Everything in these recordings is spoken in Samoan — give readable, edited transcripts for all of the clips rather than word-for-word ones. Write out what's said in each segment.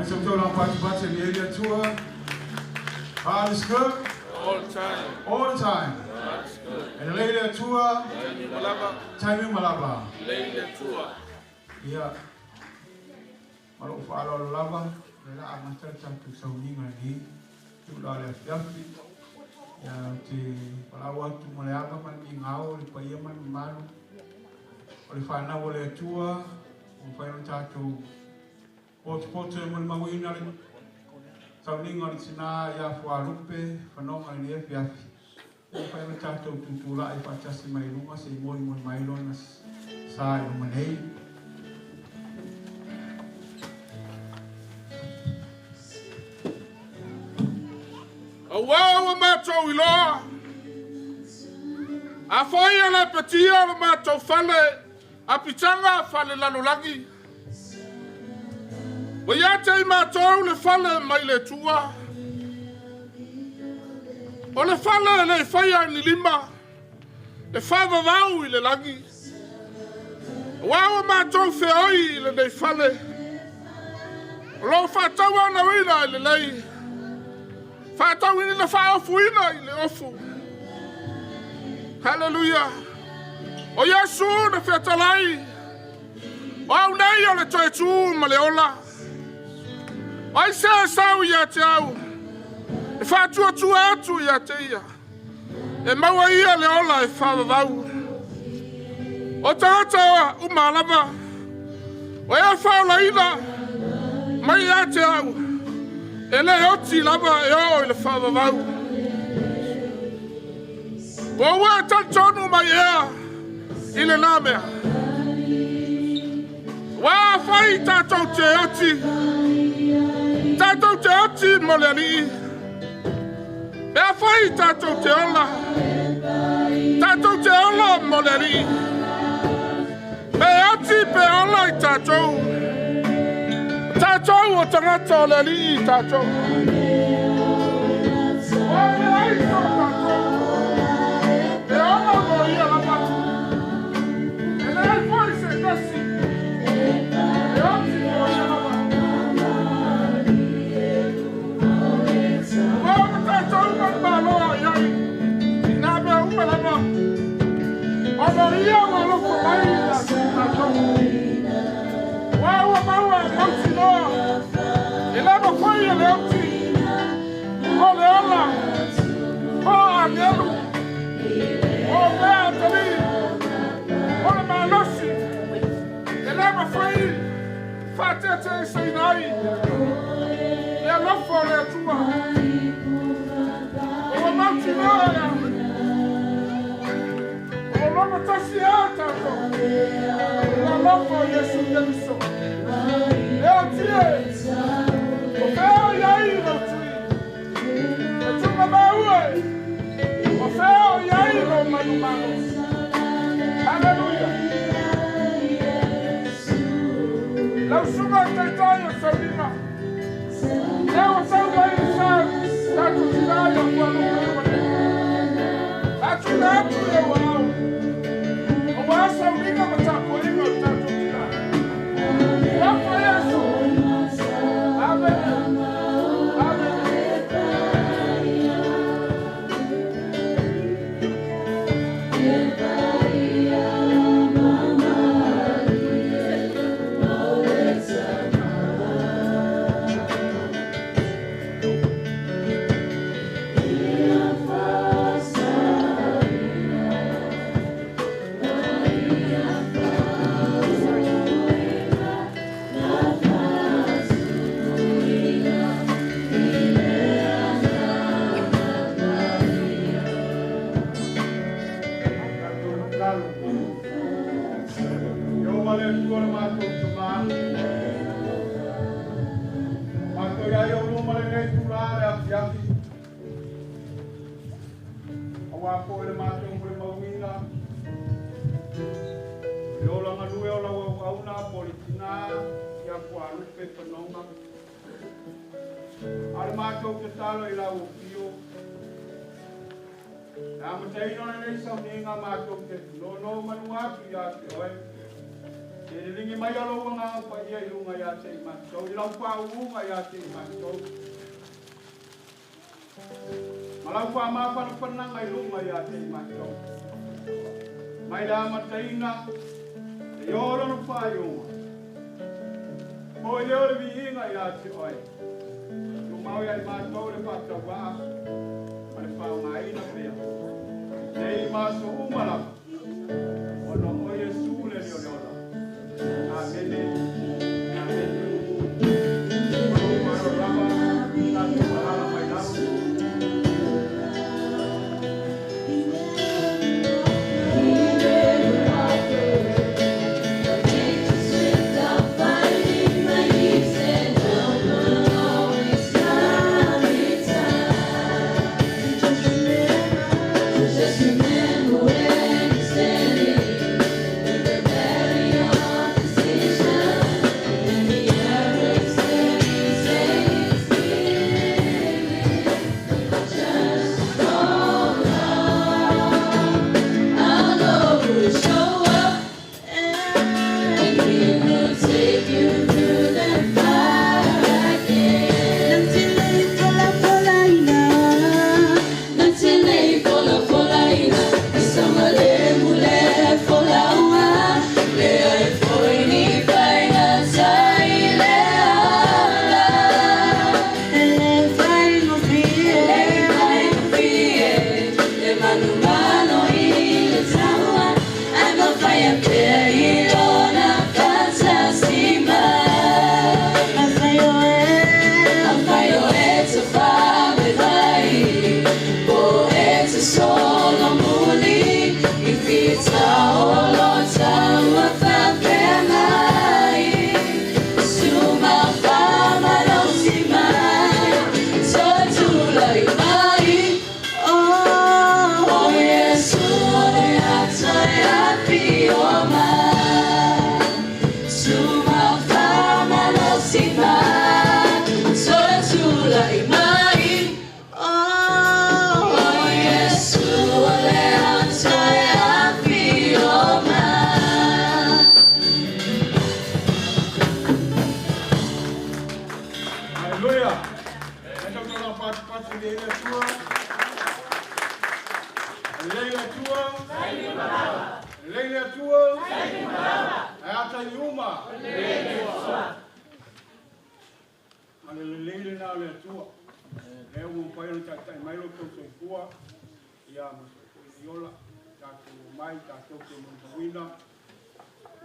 Mai sa outou laupatupatu e viia ai le Atua. God is good. All the time. All the time. God is good. E lelei le Atua. Taimi uma lava. Taimi uma lava. Lelei le Atua. Ia, ma lou faaaloalo lava, o lea o le a amata le tatou sauniga lenei itula o le afiafi. Ia, ou te valaau atu ma le ava ma le migao i le paia ma le mamalu o le fanau a le Atua, ua mafai ona tatou potopoto e molimauina le sauniga o le tina ia Fualupe Fanoga i lenei afiafi. Ua mafai ona tatou tutulai faatasi mai luga se i molimoli mai lona sa i luma nei. Aua ua matou iloa, afai e lepetia lo matou fale, apitaga faalelalolagi, ua ia te i matou le fale mai le Atua, o le fale e le i faia e ni lima, e faavavau i le lagi. Aua ua matou feoi i lenei fale, o lo o faatauanauina e lelei, faatauina faaofuina i le ofu. Haleluia! O Iesu na fetalai, o au nei o le toe tu ma le ola. O ai se e sau ia te au, e faatuatua atu ia te ia, e maua ia le ola e faavavau. O tagata uma lava, o e faaolaina mai ia te au, e le oti lava e oo i le faavavau. Ua ua e talitonu mai ea i lena mea? Ua afai tatou te oti, tatou te oti mo le Alii. Pe afai tatou te ola, tatou te ola mo le Alii. Pe oti pe ola i tatou, tatou o tagata o le Alii tatou. Ua leai so tatou, e ola mo ia lava. E leai foi se tasi, e oti mo ia lava. Ua o tatou manumalo i ai, i nā mea uma lava. Ona ia ua alofa mai ia tatou. Ua ua maua e mautinoa, e le mafai e le oti, o le ola, o agelu, o mea atalii, o le malosi, e le mafai faateteeseina ai le alofa o le Atua. Ua mautinoa ia, ua logo tasi a tatou, le alofa o Iesu Keriso. E atie, o fea i ai lou tui, e tunga maua e, o fea o i ai lou manumalo. Haleluia. Lau suga taitai o sauniga, lea ua sau mai le sa, tatou tina ia Fualupe luma nei. Atuina atu i ou aao, aua sauniga ma tapuaiga o le tatou tina. Alofa Iesu. Amene. Amene. Tatou tatalo. Ieova le Atua le matou Tamā. Matou i ai ou luma lenei itula le afiafi. Aua foi le matou molimauina. Le ola galue o lau auauna po o le tina ia Fualupe Fanoga. A o le matou tatalo i lau afio. Le amataina o lenei sauniga matou te nonomanu atu ia te oe. E liligi mai lou Agaga Paia i luga ia te i matou, i lau faauuga ia te i matou, ma lau faamafanafanaga i luga ia te i matou, mai le amataina seia oo lona faaiuga. Foi lea o le viiga ia te oe, tumau ia i matou le faatauvaa ma le faaaogaina pea, nei ma aso uma lava, ona o Iesu le Alii o le ola. Amene. Amene. Ma lou faaaloalo lava, tatou alaala mai lalo. Just remember when you're standing in the valley of decision, and the adversary says, "Just hold on." Our Lord will show up, and He will take you through the fire again. Na te lei folafolaina, i saogalemu le folauga, leai foi ni faigata i le ala. E le faigofie, le manumanu i le taua, ae mafai pea i lona faatasi mai. Afai o e tafāvevai, po o e tasolomuli, i fita o lo taua faapea mai. Suma faamalosi mai, toe tulai mai. O Iesu o le a toe afio mai. Suma faamalosi mai, toe tulai mai. O Iesu o le a toe afio mai. Aleluia. E tau tau patipati le le Atua. Lelei le Atua. Lelei le Atua. E ata i uma. Ma le lelei lena o le Atua. Lea ua mafai ona taitai mai lo outou soifua, ia ma soifua i ola, tatou omai, tatou te molimauina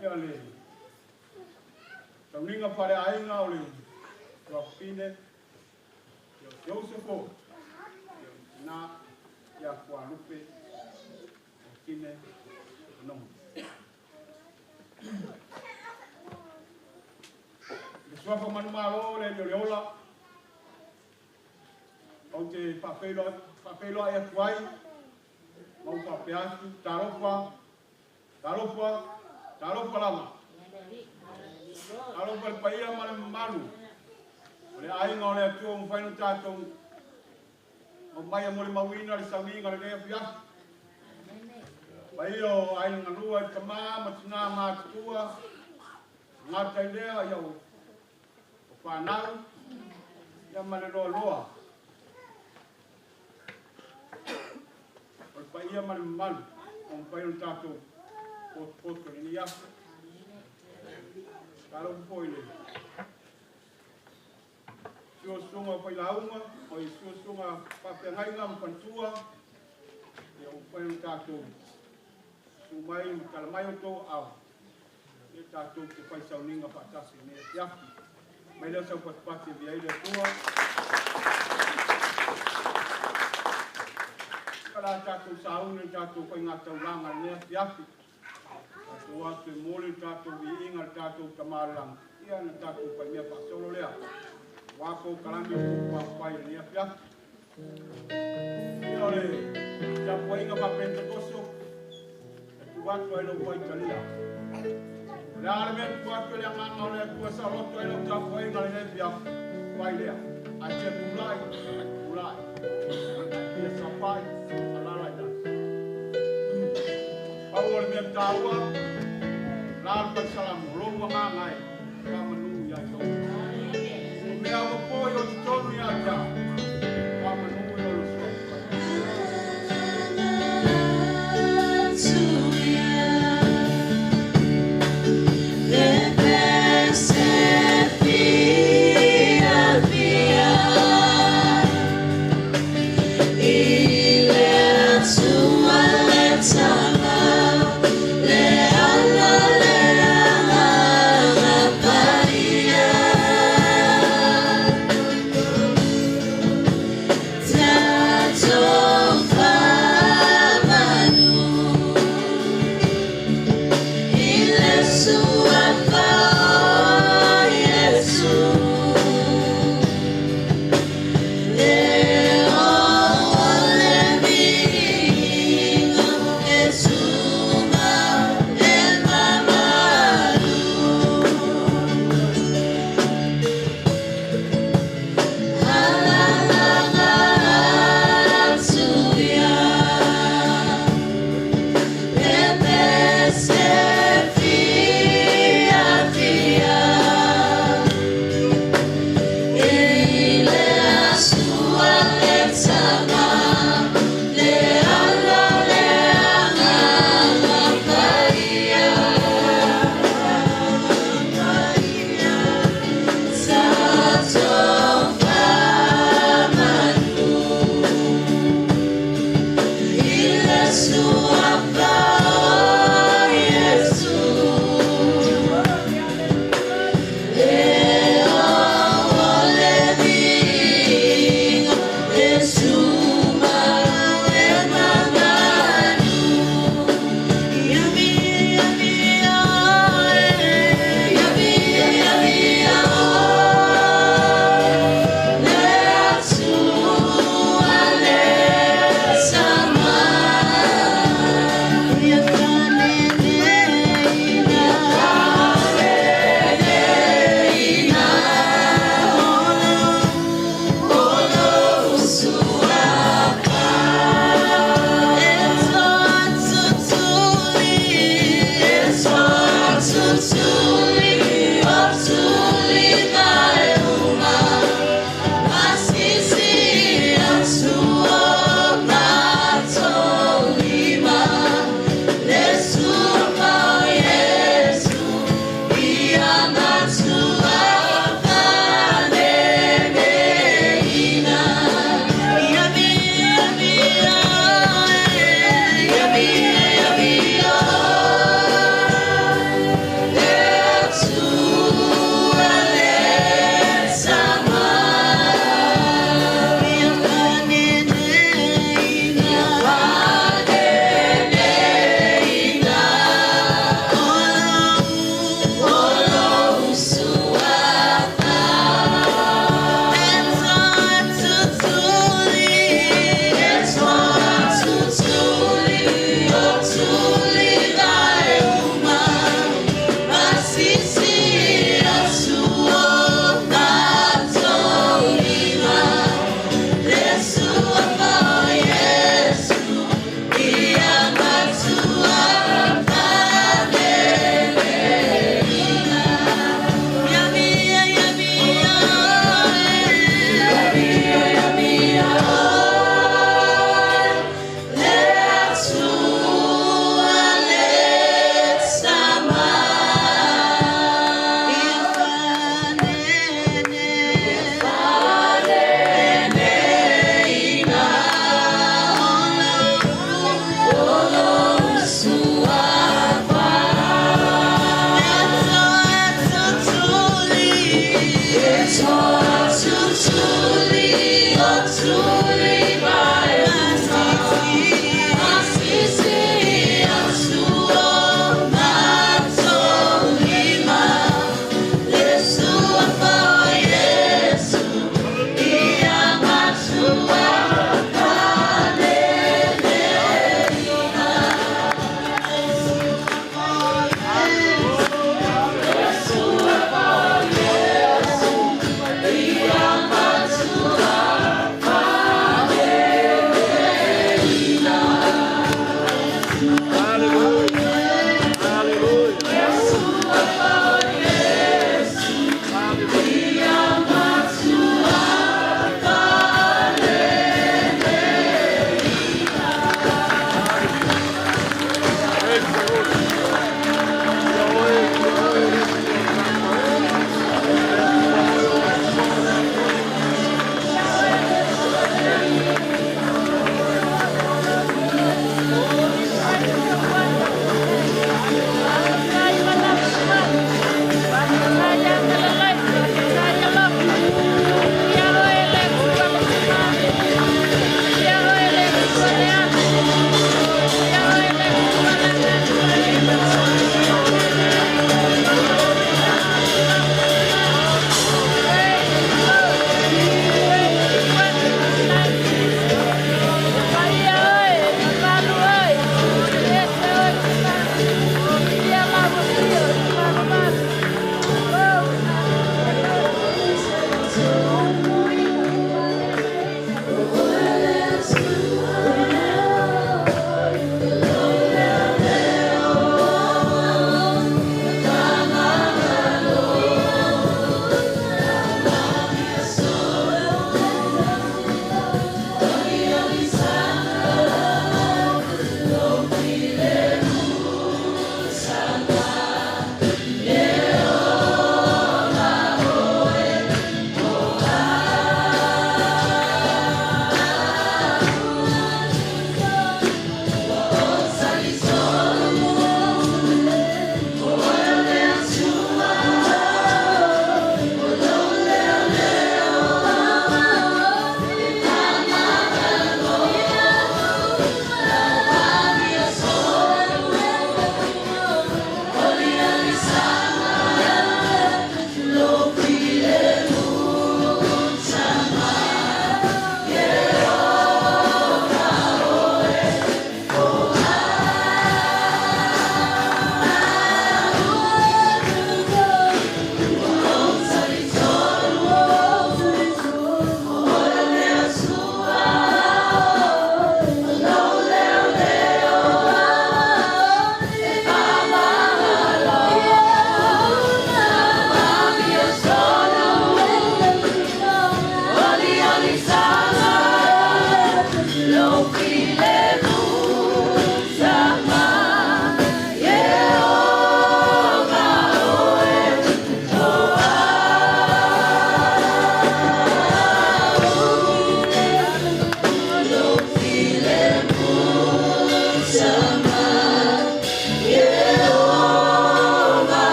ia le sauniga faaleaiga o le tuafafine, ia o Josefo, ia o tina, ia Fualupe, o Tine, Manogi. Le suafa manumalo le Alii o le ola, ou te faafeiloai atu ai, ma ou faapea atu, talofa, talofa, talofa lava. Talofa le paia ma le mamalu o le aiga o le Atua ua mafai ona tatou omai e molimauina le sauniga o lenei afiafi. Paia o aiga galua i tama ma tina matutua, gata i lea ia o fanau, ia ma le loaloa. O le paia ma le mamalu ua mafai ona tatou potopoto i lenei aso. Talofa foi le susuga o failauga, o i susuga faafeagaiga ma faletua, ia ua mafai ona tatou susu mai ma tala mai outou aao, ia tatou te fai sauniga faatasi i lenei afiafi. Mai lea sau patipati e viia ai le Atua. Ia la tatou sauni le tatou faigataulaga i lenei afiafi. Tatou atu e momoli le tatou viiga le tatou Tama o le lagi, ia na tatou faimea faasolo lea. Ua polokalame o fai i lenei afiafi. Ia o le tapuaiga faa-Pentekoso, e tuu atu ai lou faitalia. O le a le mea tuu atu e le Agaga o le Atua saoloto ai lau tapuaiga lenei afiafi, fai lea. Ae fia tulai, tulai. Ae fia saofai, alaala i lalo. Pau o le mea taua, la le fai salamu. Agaga e faamanu ia te oe. O mea ua po i o totonu ia te au, faamanu i o le Suafa.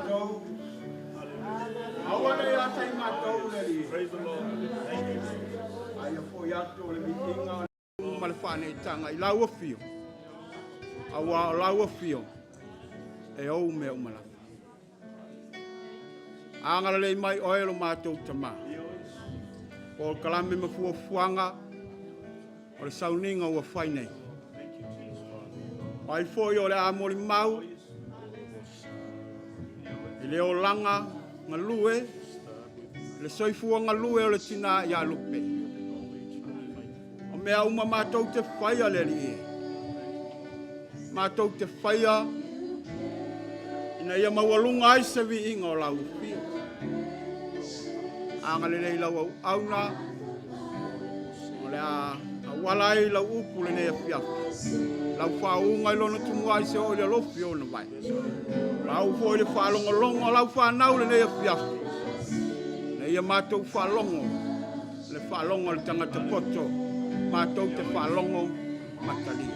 matou. Aua ne i ata i matou le Alii. A ia foi atu o le viiga ma le faaneetaga i lau afio, auā o lau afio e ou mea uma lava. Agalelei mai oe lo matou Tamā. Polokalame ma fuafuaga o le sauniga ua fai nei. O ai foi o le a molimau i le olaga galue, le soifua galue o le tina ia Lupe. O mea uma matou te faia le Alii e. Matou te faia ina ia maualuga ai se viiga o lau afio. Agalelei lau auauna o le a auala ai lau upu lenei afiafi. Lau faauuga i lona tumuai se oo i le alofi o ona vae. Lau foi le faalogologo a lau fanau lenei afiafi. Na ia matou faalogo le faalogo a le tagata poto, matou te faalogo matalia.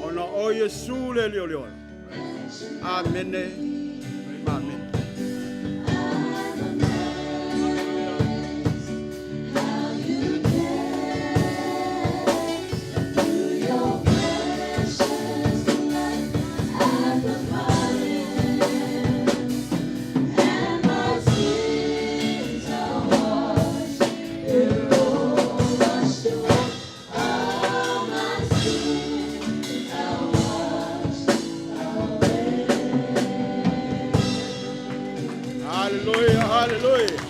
Ona o Iesu le Alii o le ola. Amene. Amene. Haleluia, haleluia.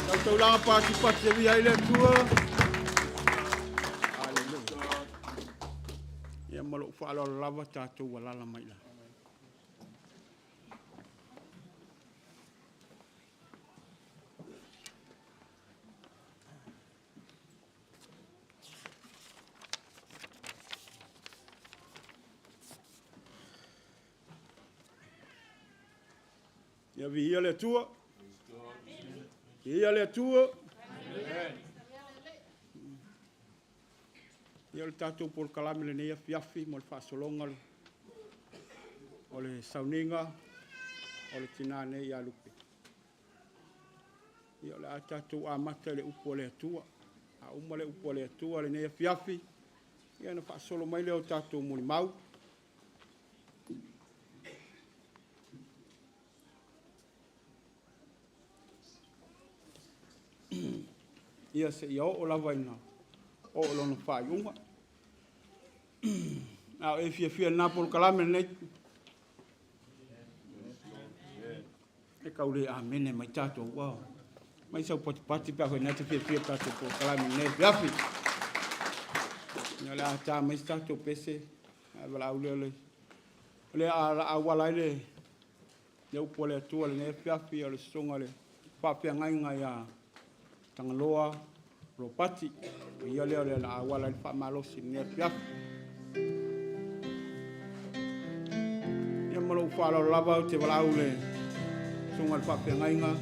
Tau taulaga patipati e via ai le Atua. Haleluia. Ia ma lou faaaloalo lava tatou alala mai la. Ia viia le Atua. Viia le Atua. Ia o le tatou polokalame lenei afiafi mo le faasologa o le sauniga o le tinā nei ia Lupe. Ia o le a tatou amata i le upu a le Atua. A uma le upu a le Atua lenei afiafi, ia ona faasolo mai lea o tatou molimau. Ia seia oo lava ina oo lona faaiuga. A o e fiafia i lena polokalame lenei? E kau le amene mai tatou ua mai sau patipati pe a fai na te fiafia tatou polokalame lenei afiafi. Ia o le a ta mai se tatou pese, ae valaau lea o le a auala ai le Le upu a le Atua i lenei afiafi o le susuga i le faafeagaiga ia Tagaloa Ropati. O ia lea o le auala i le faamalosi i lenei afiafi. Ia ma lou faaaloalo lava ou te valaau le susuga i le faafeagaiga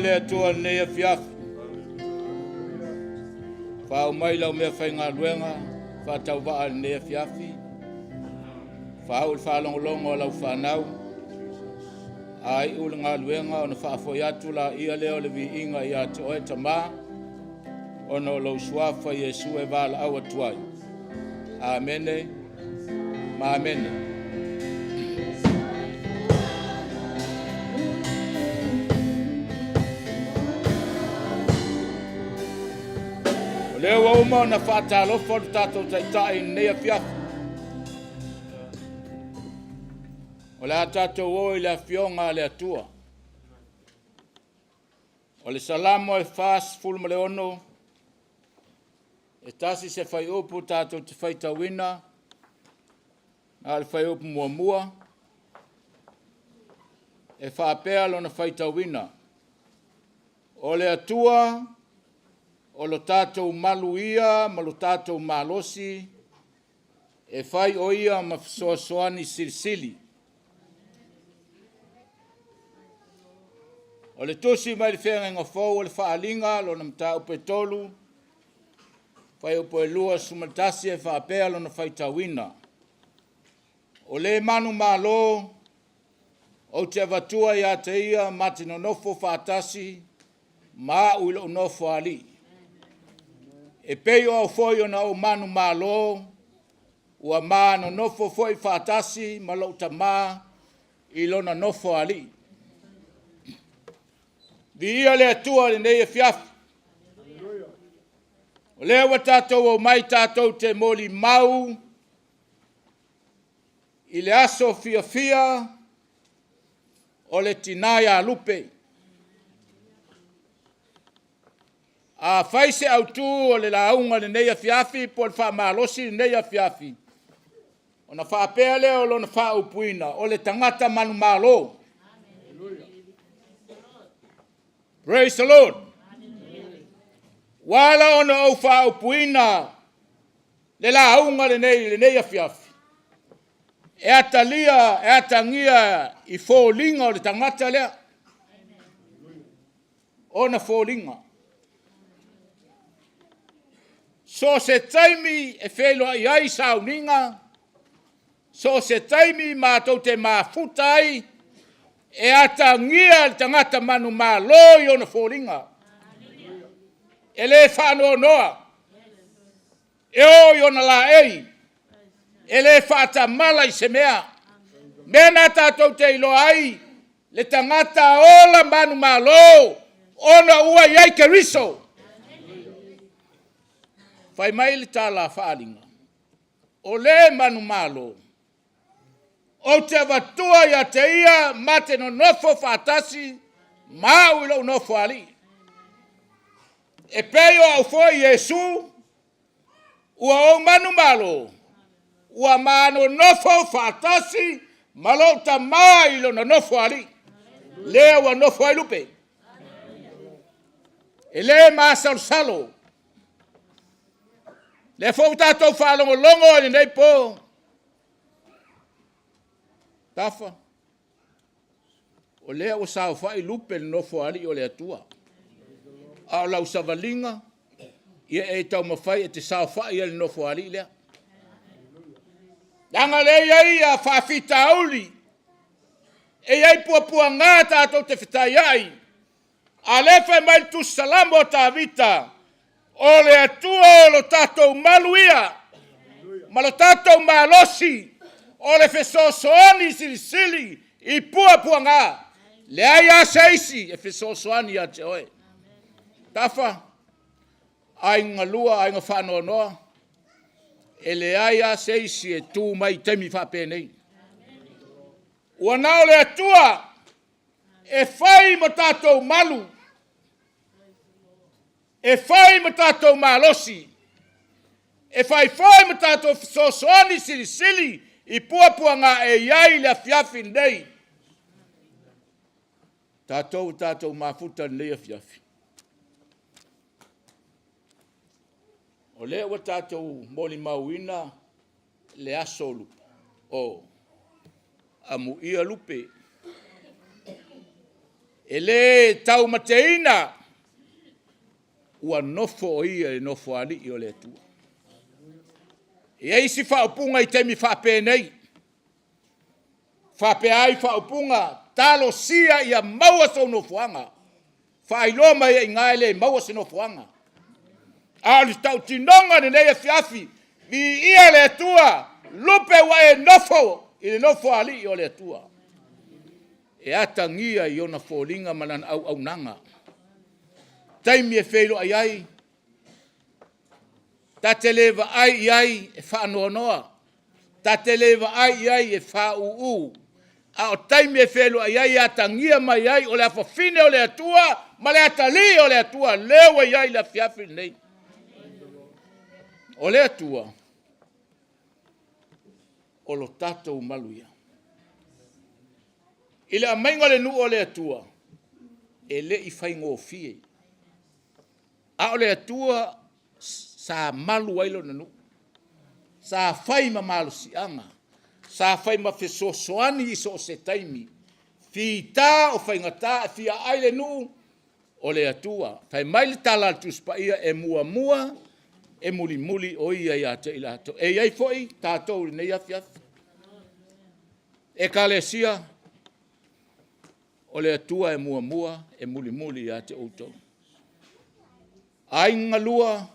le Atua i lenei afiafi. Faaoo mai lau meafaigaluega faatauvaa i lenei afiafi. Faauu i le faalogologo a lau fanau. A iu le galuega ona faafoi atu laia lea o le viiga ia te oe Tama, ona o lou suafa Iesu e valaau atu ai. Amene ma amene. O lea ua uma ona faatalofa lo tatou Taitai i lenei afiafi. O le a tatou o i le Afioga a le Atua. O le Salamo e 46, e tasi se fuaiupu tatou te faitauina, na o le fuaiupu 1, e faapea lona faitauina; “O le Atua o lo tatou malu ia ma lo tatou malosi, e fai o Ia ma fesoasoani silisili.” O le tusi mai le Feagaiga Fou o le Faaaliga lona mataupu e 3, fuaiupu e 21 e faapea lona faitauina; “O le manumalo, ou te avatua ia te ia ma te nonofo faatasi ma au i lou nofoalii. E pei o au foi na ou manumalo, ua ma nonofo foi faatasi ma lou Tama i lona nofoalii.” Viia le Atua i lenei afiafi. O lea ua tatou omai tatou te molimau i le aso fiafia o le tina ia Lupe. A fai se autu o le lauga i lenei afiafi po o le faamalosi i lenei afiafi, ona faapea lea o lona faaupuina, o le tagata manumalo. Praise the Lord. Ua ala ona ou faaupuina le lauga lenei i lenei afiafi, e atagia i foliga o le tagata lea, ona foliga. So o se taimi e feiloai ai sauniga, so o se taimi matou te mafuta ai, e atagia i le tagata manumalo i ona foliga. E le faanoanoa, e oo i ona laei, e le faatamala i se mea. O le mea lena tatou te iloa ai le tagata ola manumalo ona ua i ai Keriso. Fai mai le tala a Faaaliga, o le manumalo, ou te avatua ia te ia ma te nonofo faatasi ma au i lou Nofoalii. E pei o au foi Iesu ua ou manumalo, ua ma nonofo faatasi ma lou Tama i lona Nofoalii, lea ua nofo ai lupe. E le masalosalo. O lea foi ua tatou faalogologo i lenei po, Tafa, o lea ua saofai lupe i le Nofoalii o le Atua, a o lau savaliga, ia e taumafai e te saofai ai i le Nofoalii lea. Leaga o lea e i ai faafitauli, e i ai puapuaga tatou te fetaiai, a o lea e fai mai le tusi Salamo a Tavita, “O le Atua o lo tatou malu ia ma lo tatou malosi, o le fesoasoani silisili i puapuaga, e leai lava se isi e fesoasoani ia te oe.” Tafa, Aiga na lua, Aiga Faanoanoa, e leai lava se isi e tu mai i taimi faapenei. Ua na o le Atua e fai ma tatou malu, e fai ma tatou malosi, e fai foi ma tatou fesoasoani silisili i puapuaga e i ai le afiafi lenei. O tatou ua tatou mafuta i lenei afiafi, o lea ua tatou molimauina le aso o Lupe. O, amuia lupe. E le taumateina ua nofo o ia i le nofoalii o le Atua. E i ai isi faaupuga i taimi faapenei, faapea ai faaupuga, talosia ia maua sou nofoaga, faailoa mai ai i ina e le maua se nofoaga. A o le tautinoga i lenei afiafi, viia le Atua, Lupe ua e nofo i le Nofoalii o le Atua, e atagia i ona foliga ma lana auaunaga, taimi e feiloai ai, ta te le vaai i ai e faanoanoa, ta te le vaai i ai e faauu, a o taimi e feiloai ai e atagia mai ai o le afafine o le Atua ma le atalii o le Atua lea ua i ai i le afiafi lenei. O le Atua, o lo tatou malu ia. I le aumaiga o le nuu o le Atua, e le i faigofie, a o le Atua sa malu ai Lona nuu, sa fai ma malosiaga, sa fai ma fesoasoani i so o se taimi, fita o faigata e fia aai le nuu, o le Atua. Fai mai le tala a le Tusi Paia, e muamua, e mulimuli o ia ia te i latou. E i ai foi tatou i lenei afiafi. Ekalesia, o le Atua e muamua, e mulimuli ia te outou. Aiga na lua,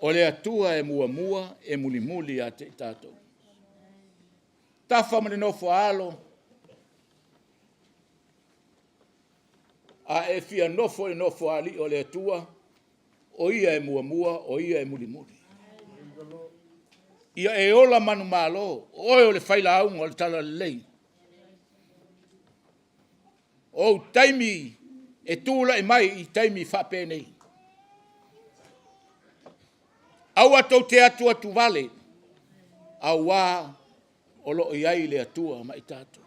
o le Atua e muamua, e mulimuli ia te i tatou. Tafa ma le nofo a alo, a e fia nofo i le Nofoalii o le Atua, o Ia e muamua, o Ia e mulimuli. Ia e ola manumalo, o oe o le failauga o le Talalelei. O ou taimi e tulai mai i taimi faapenei. Aua tou te atuatuvale, aua o lo o i ai le Atua ma i tatou.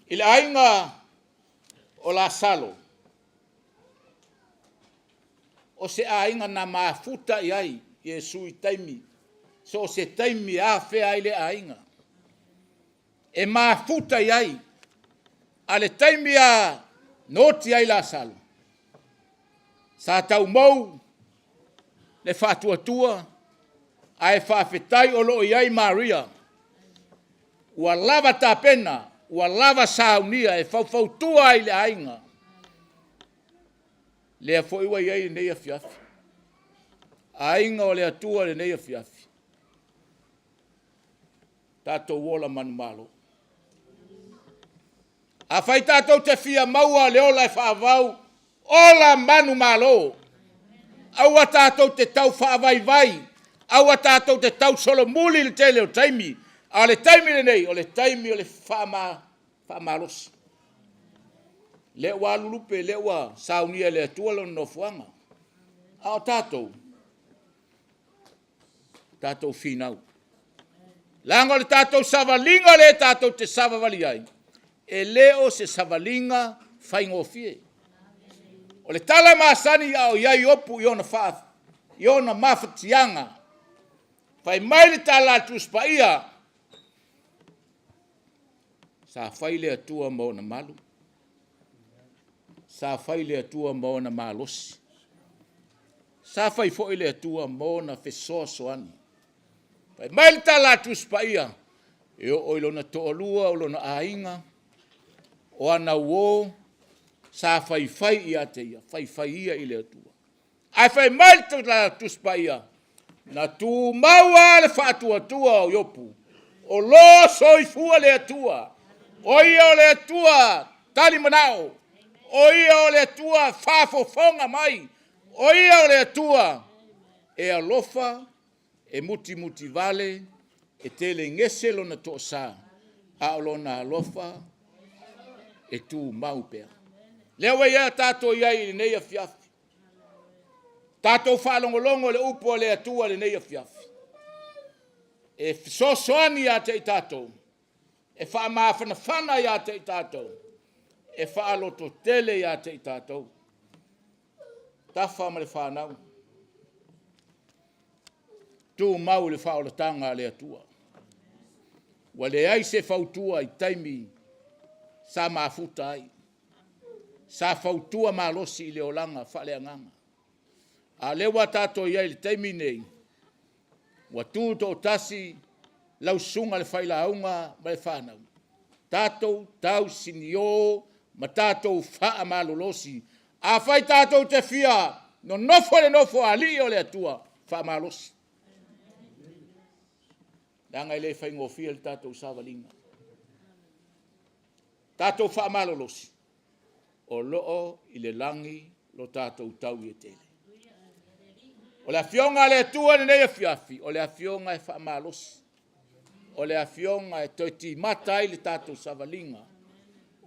I le aiga o Lasalo, o se aiga na mafuta i ai Iesu i taimi, so o se taimi e afea ai lea aiga. E mafuta i ai, a o le taimi lava na oti ai Lasalo, sa taumou le faatuatua ae faafetai o lo o i ai Maria ua lava tapena, ua lava saunia e faufautua ai i le aiga. Lea foi ua i ai lenei afiafi. Aiga o le Atua i lenei afiafi, tatou ola manumalo. Afai tatou te fia maua le ola e faavavau, ola manumalo. Aua tatou te tau faavaivai, aua tatou te tausolomuli le tele o taimi, a o le taimi lenei, o le taimi o le faamalosi. Lea ua alu lupe, lea ua saunia e le Atua lona nofoaga. A o tatou, tatou finau. Leaga o le tatou savaliga lea tatou te savavali ai, e le o se savaliga faigofie. O le tala masani a o i ai Iopu i ona mafatiaga, fai mai le tala a le Tusi Paia, sa fai le Atua ma ona malu, sa fai le Atua ma ona malosi, sa fai foi le Atua ma ona fesoasoani. Fai mai le tala a le Tusi Paia, e oo i lona toalua, o lona aiga, o ana uo, sa faifai ia te ia, faifai ia i le Atua. Ae fai mai le Tusi Paia, na tumau lava le faatuatua o Iopu, o lo o soifua le Atua, o Ia o le Atua tali manao, o Ia o le Atua faafofoga mai, o Ia o le Atua e alofa, e mutimutivale, e telegese lona toasa, a o lona alofa e tumau pea. Lea ua tatou i ai i lenei afiafi, tatou faalogologo i le upu a le Atua i lenei afiafi, e fesoasoani ia te i tatou, e faamafanafana ia te i tatou, e faalototele ia te i tatou. Tafa ma le fanau, tumau i le faaolataga a le Atua. Ua leai se fautua i taimi Sa mafuta ai, sa fautua malosi i le olaga faaleagaga. A o lea ua tatou i ai i le taimi lenei, ua tutoatasi lau susuga i le failauga ma le fanau, tatou tausinio ma tatou faamalolosi. Afai tatou te fia nonofo i le nofoalii o le Atua, faamalosi, leaga e le faigofie le tatou savaliga. Tatou faamalolosi, o lo o i le lagi lo tatou taui e tele. O le Afioga a le Atua i lenei afiafi, o le Afioga e faamalosi, o le Afioga e toe timata ai le tatou savaliga,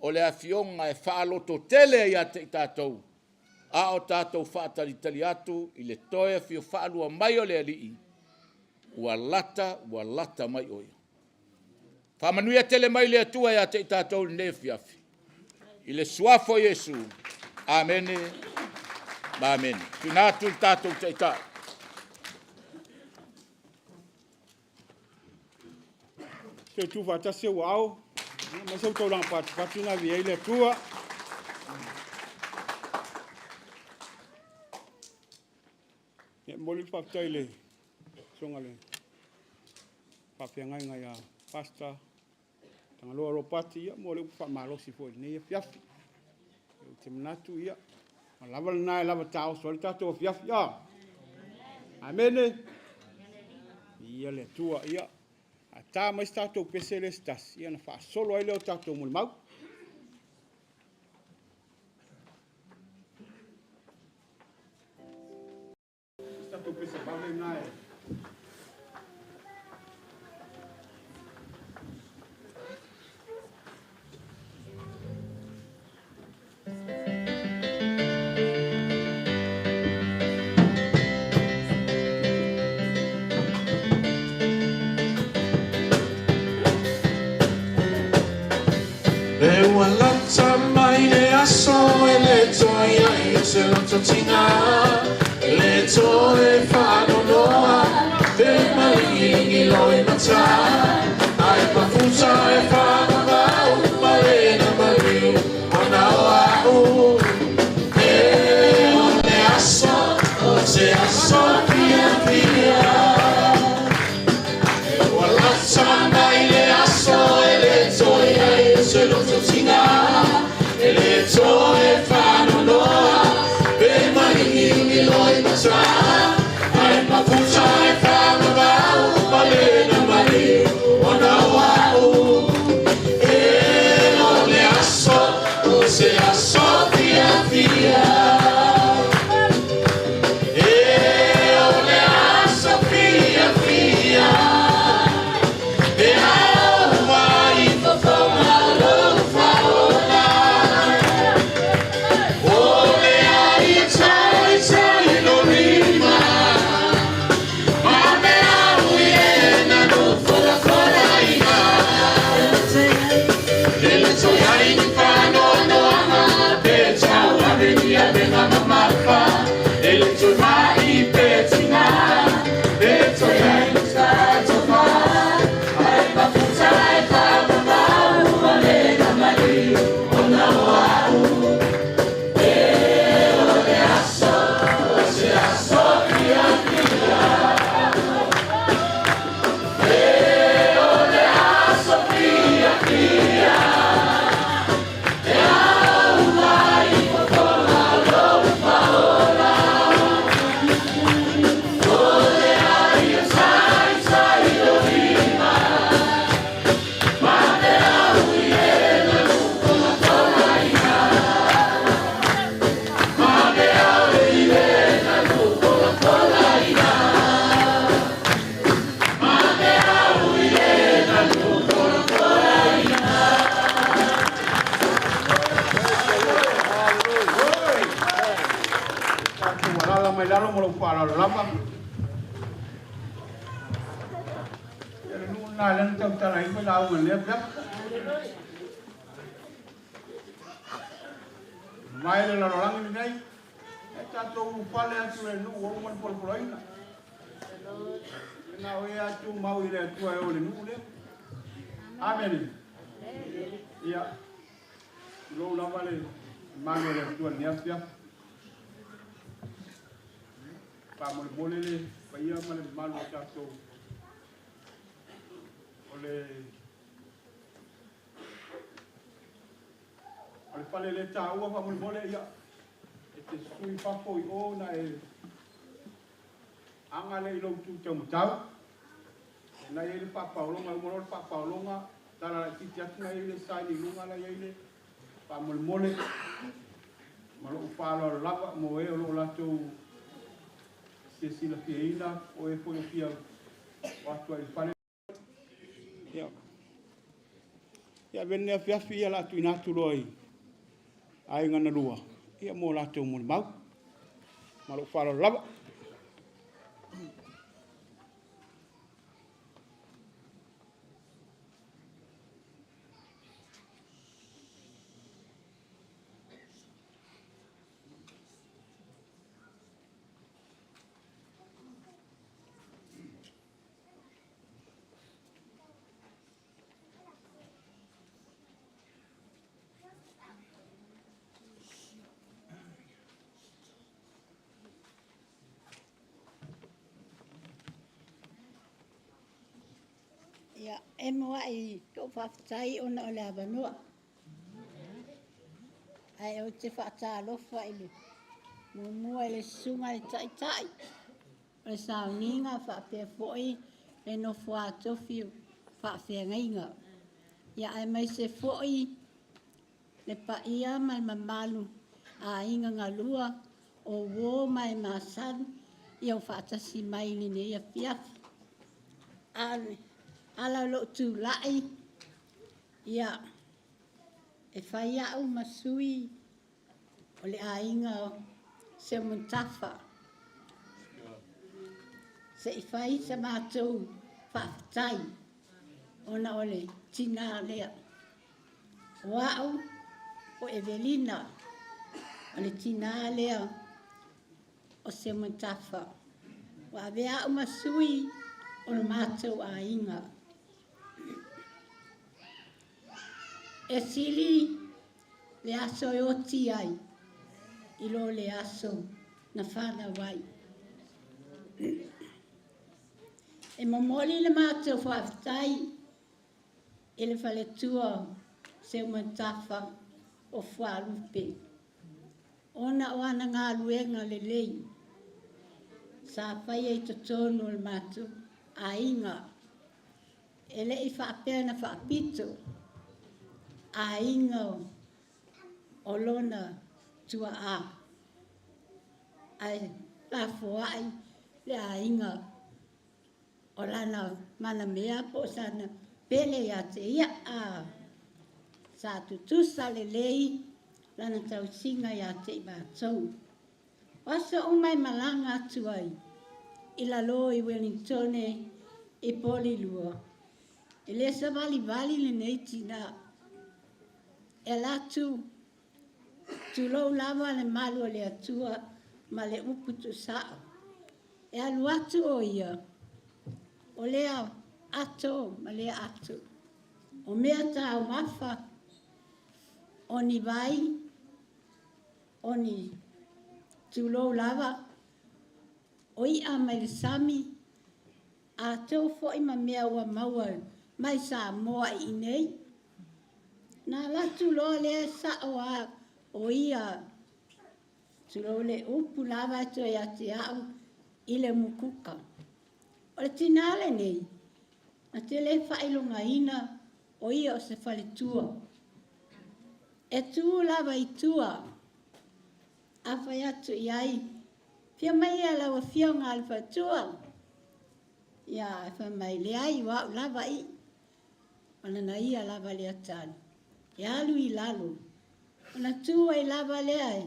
o le Afioga e faalototele ia te i tatou a o tatou faatalitali atu i le toe afio faalua mai o le Alii, ua lata ua lata mai o Ia. Faamanuia tele mai le Atua ia te i tatou i lenei afiafi, i le suafa o Iesu. Amene ma amene. Tuuina atu i le tatou Taitai. Se tuufaatasi ou aao, aumai se taulaga patupatu na viia ai le Atua. E momoli le faafetai i le susuga i le faafeagaiga ia Pastor Tagaloa Ropati mo le upu faamalosi foi i lenei afiafi. Ou te manatu, ia, ua lava lena e lava taoso ai le tatou afiafi. Amene. Viia le Atua. Ia, a ta mai se tatou pese lea se tasi, ia ona faasolo ai lea o tatou molimau. Se tatou pese vave lena e. E ua lata mai le aso e le toe i ai o se loto tiga, e le toe faanoanoa, pe maligiligi loimata, ae mafuta e faavavau ma lena maliu ona o a'u. E o le aso, o se aso fiafia. Ua lata mai le aso e le toe i ai o se loto tiga, e le toe faanoanoa, pe maligiligi loimata, ae mafuta e faavavau ma lena maliu ona o a'u. E o le aso, o se aso fiafia. E o le aso fiafia. E ao mai fofoga lou faaola. O le ai e taitai lou lima, ma mea ui e na folafolaina. E le toe i ai ni faanoanoaga, pe tauave ni avega mamafa. E le toe ma'i pe tiga, e toe i ai ni faatofa, ae mafuta e faavavau ma lena maliu ona o a'u. E o le aso, o se aso fiafia. E o le aso fiafia. E ao mai fofoga lou faaola. O le ai e taitai lou lima, ma mea ui e na folafolaina. Ma mea ui e na folafolaina. Ma mea ui e na folafolaina. Tatou alaala mai lalo ma lou faaaloalo lava. Ia le nuu lena lea na tautala ai foi lauga i lenei afiafi. Mamae le lalolagi lenei, e tatou ulufale atu le nuu ua uma ona polopoloina. E na o e atu mau i le Atua e o le nuu lea. Amene. Ia. Tulou lava le mamalu o le Atua i lenei afiafi. Faamolemole le paia ma le mamalu o tatou o le o le fale le taua faamolemole ia e te sui fafo i o na e aga lea i lou tu taumatau. E na i ai le faapaologa, e uma loa le faapaologa, tala laitiiti atu na i ai le sign i luga la i ai le faamolemole ma lou faaaloalo lava mo e o lo o latou fia silafiaina o e foi o fia o atu ai i le fale. Ia, ia avea lenei afiafi ia o le a tuuina atu loa i aiga na lua ia mo latou molimau. Ma lou faaaloalo lava. Ia, e muai lou faafetai ona o le avanoa. Ae ou te faatalofa i le muamua i le susuga i le Taitai o le sauniga faapea foi le nofo a tofi o faafeagaiga. Ia aemaise foi le paia ma le mamalu aiga galua o uo ma e masani ia ua faatasi mai i lenei afiafi. A o le ala o lou tulai, ia, e fai au ma sui o le aiga o Seumanutafa se i fai sa matou faafetai ona o le tinā lea. O au o Evelina, o le tinā lea o Seumanutafa. Ua avea au ma sui o le matou aiga. E sili le aso e oti ai i lo le aso na fanau ai. E momoli le matou faafetai i le faletua o Seumanutafa o Fualupe ona o ana galuega lelei sa faia i totonu o le matou aiga. E le i faapea na faapito aiga o lona tuaa, ae lafoai le aiga o lana manamea po o sana pele ia te ia. Sa tutusa lelei lana tausiga ia te i matou. O aso uma e malaga atu ai i lalo i Wellingtone i Polilua, e le savalivali lenei tinā. E ala atu, tulou lava le malu o le Atua ma le upu tuusao. E alu atu o ia, o lea ato ma lea ato. O mea taumafa, o ni vai, o ni tulou lava, o i'a mai le sami, a tou foi ma mea ua maua mai Samoa i inei. Na alu atu loa lea sa'o a o ia, tulou le upu lava e toe ia te a'u i le umukuka. O le tinā lenei, na te le faailogaina o ia o se faletua. E tu lava i tua, a fai atu i ai, Fia mai ia lau afioga a le faletua? Ia, e fai mai, Leai, o au lava i. O lana ia lava lea tali. E alu i lalo, ona tu ai lava lea e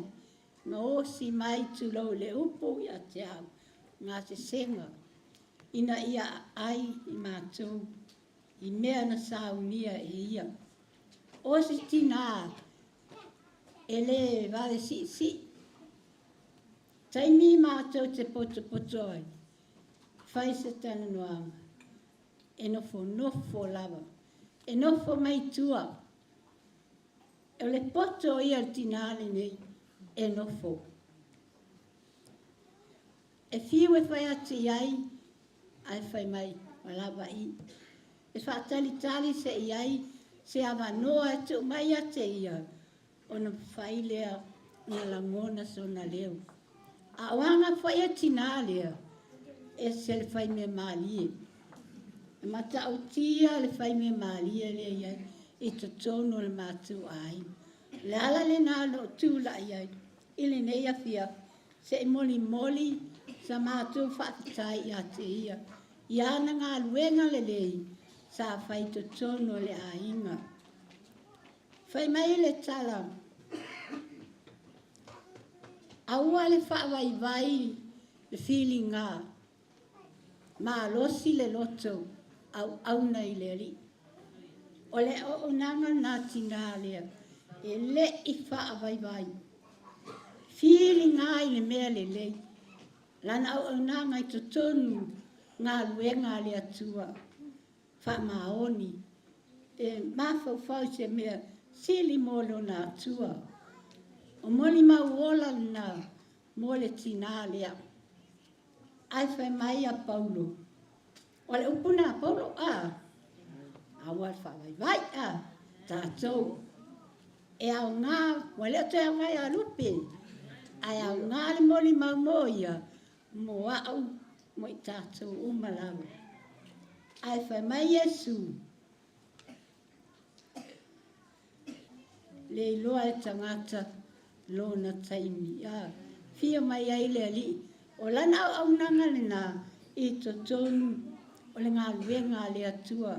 gaosi mai, tulou le upu ia te au, gasesega, ina ia aai i matou i mea na saunia e ia. O se tinā e le vave siisii. Taimi matou te potopoto ai, fai se talanoaga, e nofonofo lava, e nofo mai tua. O le poto ia o le tinā lenei e nofo. E fiu e fai atu i ai, ae fai mai ua lava i. E faatalitali se i ai se avanoa e tuu mai ia te ia, ona mafai lea ona lagona sona leo. A o aga foi a tinā lea, e ese le faimea malie. E matautia le faimea malie lea e i ai i totonu o le matou aiga. O le ala lena na ou tulai ai i lenei afiafi se i molimoli sa matou faafetai ia te ia i ana galuega lelei sa fai i totonu o le aiga. Fai mai le tala, aua le faavaivai le filiga, malosi le loto auauna i le Alii. O le auaunaga lena a tinā lea, e le i faavaivai. Filiga i le mea lelei. Lana auaunaga i totonu galuega a le Atua. Faamaoni. E mafaufau i se mea sili mo lona Atua. O molimau ola lena mo le tinā lea. Ae fai mai a Paulo, o le upu lena a Paulo, a, aua le faavaivai, a, tatou. E aoga, ua le o toe aoga ia Lupe, ae aoga le molimau mo ia, mo au, mo i tatou uma lava. Ae fai mai Iesu, Le iloa e tagata lona taimi. A fia mai ai le Alii, o lana auaunaga lena i totonu o le galuega a le Atua.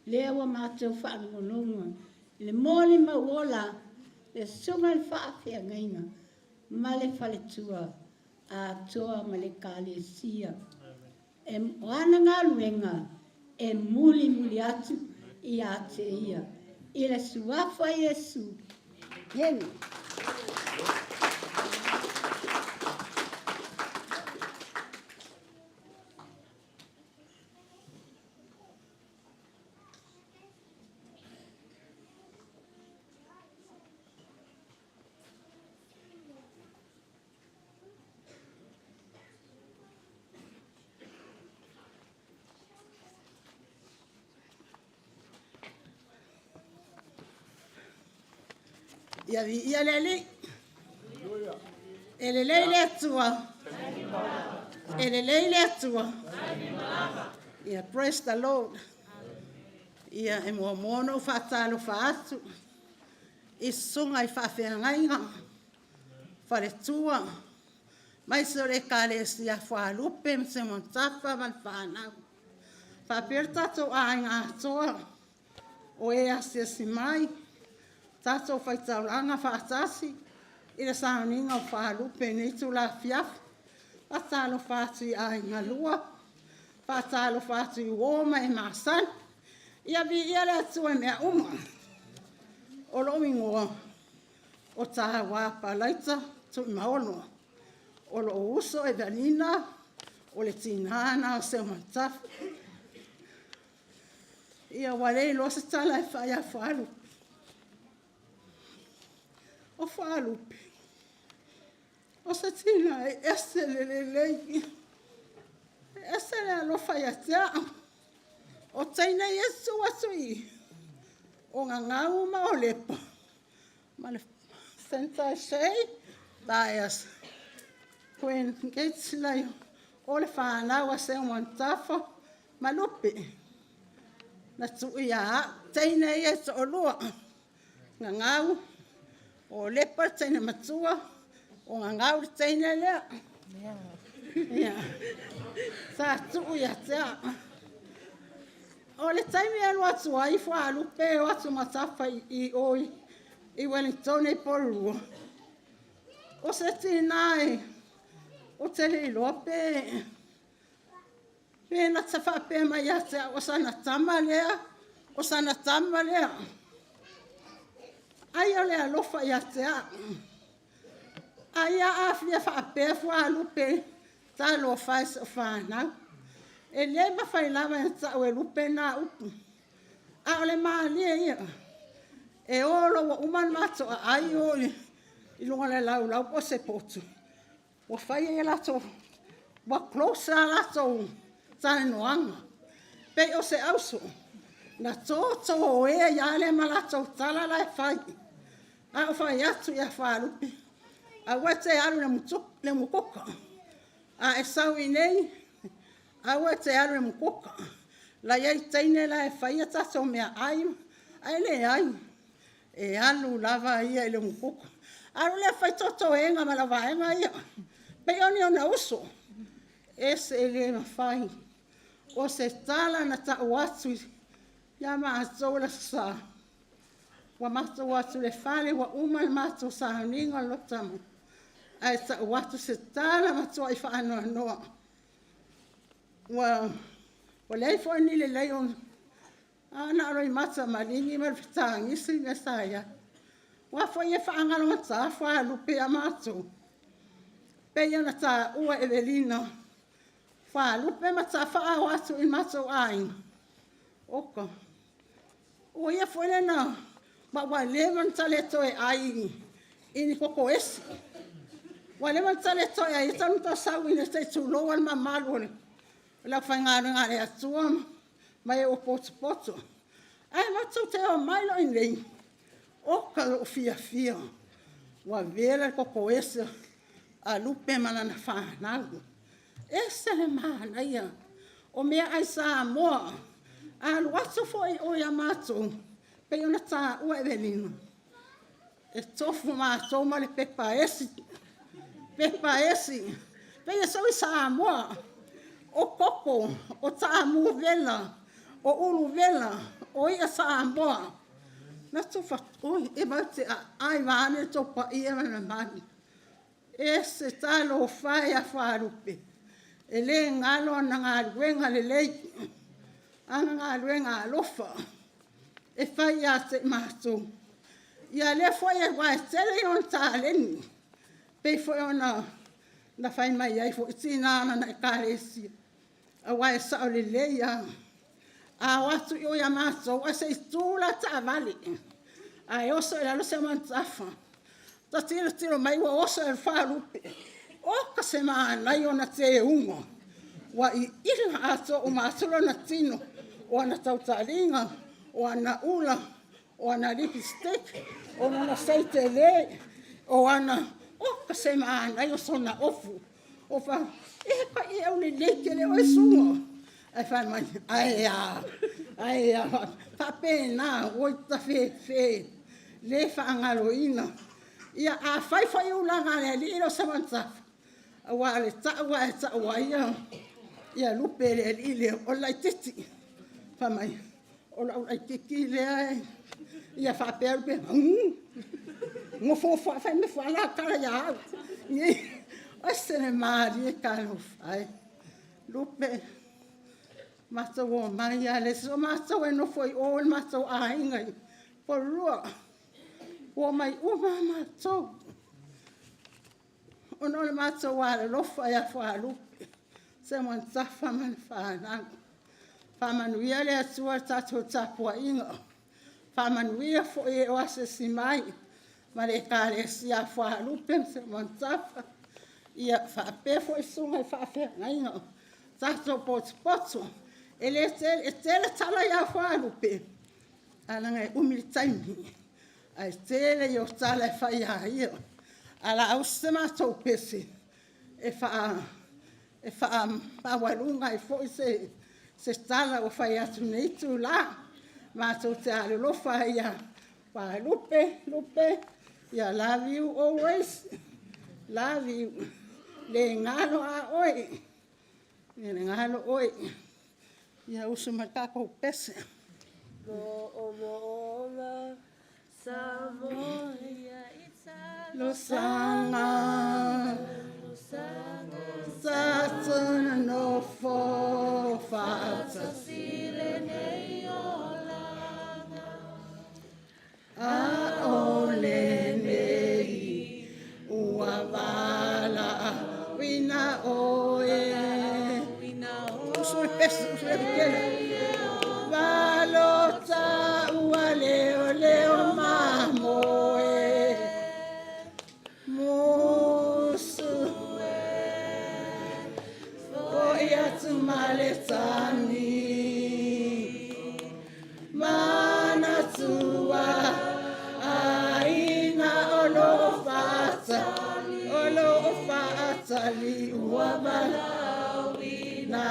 Lea ua matou faalogologo i le molimau ola le susuga i le faafeagaiga ma le faletua atoa ma le Ekalesia. E, o ana galuega e mulimuli atu ia te ia. I le suafa Iesu. Amene. Ia viia le Alii. E lelei le Atua. E lelei le Atua. Ia praise the Lord. Ia e muamua ona ou faatalofa atu i susuga i faafeagaiga faletua aemaise o le Ekalesia Fualupe ma Seumanutafa ma le fanau. Faapea le tatou aiga atoa o e asiasi mai, tatou faitaulaga faatasi i le sauniga o Fualupe i lenei itula afiafi. Faatalofa atu i aiga lua, faatalofa atu i uo ma e masani. Ia viia le Atua i mea uma. O lou igoa o Taua Palaita Tuimaono. O lou uso Evelina, o le tinā lena o Seumanutafa. Ia ua le iloa se tala e fai ia Fualupe. O Fualupe, o se tina e ese le lelei, e ese le alofa ia te au. O teine ia e susu atu i i, o Gagau ma Olepa, ma le Centre Shay, Dias, Queen Gates lai, o le fanau a Seumanutafa ma Lupe. Na tuu ia au, teine ia e toalua, Gagau, o Olepa le teine matua, o Gagau le teine lea. Ia, sa tuu ia te au. O le taimi e alu atu ai Fualupe e o atu ma Tafa i o i Wellington i Porirua, o se tinā e ou te le iloa pe na ta faapea mai ia te au o sana tama lea, o sana tama lea. Ai o le alofa ia te au. Ai a afia faapea Fualupe, talofa e sou fanau. E le mafai lava ona tau e Lupe na upu. A o le malie ia. E o loa ua uma ona matou aai o i luga o le laulau po o se potu, ua fai ai a latou, ua close lava a latou talanoaga. Pei o se auso na totoē ai lava lea ma latou tala la e fai. A ou fai atu ia Faalupe, aua e te alu i le umukuka, a e sau i inei, aua e te alu i le umukuka, la e i ai teine la e faia tatou meaai, ae leai, e alu lava ia i le umukuka. Alu lea fai totoega ma le vaega ia, pei o ni ona uso, ese e le mafai. O se tala na tau atu ia matou i le Aso Sa, ua matou o atu i le fale ua uma le matou sauniga o le lotu tamua, ae tau atu se tala matuai faanoanoa. Ua leai foi ni lelei o, ae na o Loimata Maligi ma le fetagisi mea sa i ai. Aua foi e faagalogata Fualupe ia matou, pei ona taua e Evelina, Fualupe ma Tafa a o atu i matou aiga, oka, o ia foi lena, ma ua leva ona ta le toe ai i ni koko esi. Ua leva ona ta le toe ai talu ona ta sau i inei se i tulou lava le mamalu o le aufaigaluega a le Atua ma e ua potopoto. Ae matou te omai loa i inei, oka lou fiafia, ua vela le koko esi a Lupe ma lana fanau. E ese le manaia o meaai Samoa. A alu atu foi i o ia matou, pei ona taua e Evelina, e tofu matou ma le pepa esi, pepa esi, pei e sau i Samoa, o koko, o taamu vela, o ulu vela, o i'a Samoa. Na tufa, oi, e matou te aai vaeane le tou paia ma le mamalu. Ese talofa e ia Faalupe, e le galo ana galuega lelei, ana galuega alofa e fai ia te matou. Ia lea foi aua e tele ona taleni, pei foi ona na fai mai ai foi tina o lana Ekalesia, aua e sao lelei lava. A o atu i o ia matou, ae se i tu la taavale, ae oso i lalo Seumanutafa. Ta tilotilo mai ua oso i lalo Faalupe. Oka se manaia o ona teuga, ua iila atoa uma atu lona tino, o ana tautaliga, o ana ula, o ana lipstick, o lona sei tele, o ana... Oka se manaia o sona ofu. O fa, e pai e aulelei tele oe suga. Ae fai mai, ae a, ae a, faapena, ua tafefe, le faagaloina. Ia, a fai foi ulaga a le alii le o Seumanutafa, aua o le tau lava e tau ai ia Lupe e le alii lea, o le laitiiti. Fai mai, o lau laitiiti lea e... Ia faapea Lupe, nofonofo lava fai mai foi la tala ia au. Ese le malie talofa e. Lupe, matou omai lava, o matou e nofo i o le matou aiga i Porirua, ua omai uma lava matou ona o le matou alolofa ia Fualupe, Seumanutafa ma le fanau. Faamanuia le Atua i le tatou tapuaiga, faamanuia foi e o asiasi mai ma le Ekalesia a Fualupe ma Seumanutafa, ia faapea foi susuga i faafeagaiga o tatou potopoto. E le tele, e tele tala ia Fualupe, ae leaga e umi le taimi, ae tele ia o tala e fai ia ia. Ae o le a usi se matou pese e faamaualuga ai foi se tala ua fai atu i lenei itula. Matou te alolofa ai ia Fualupe, Lupe, ia love you always, love you. Le galo a oe, le galo oe. Ia usu mai le tatou pese. Losanga tatuna nofo faatasi a o lenei ua valaauina oe. Usu le pese, usu le tele. Valota ua leo leo mai. Faatali ua valaauina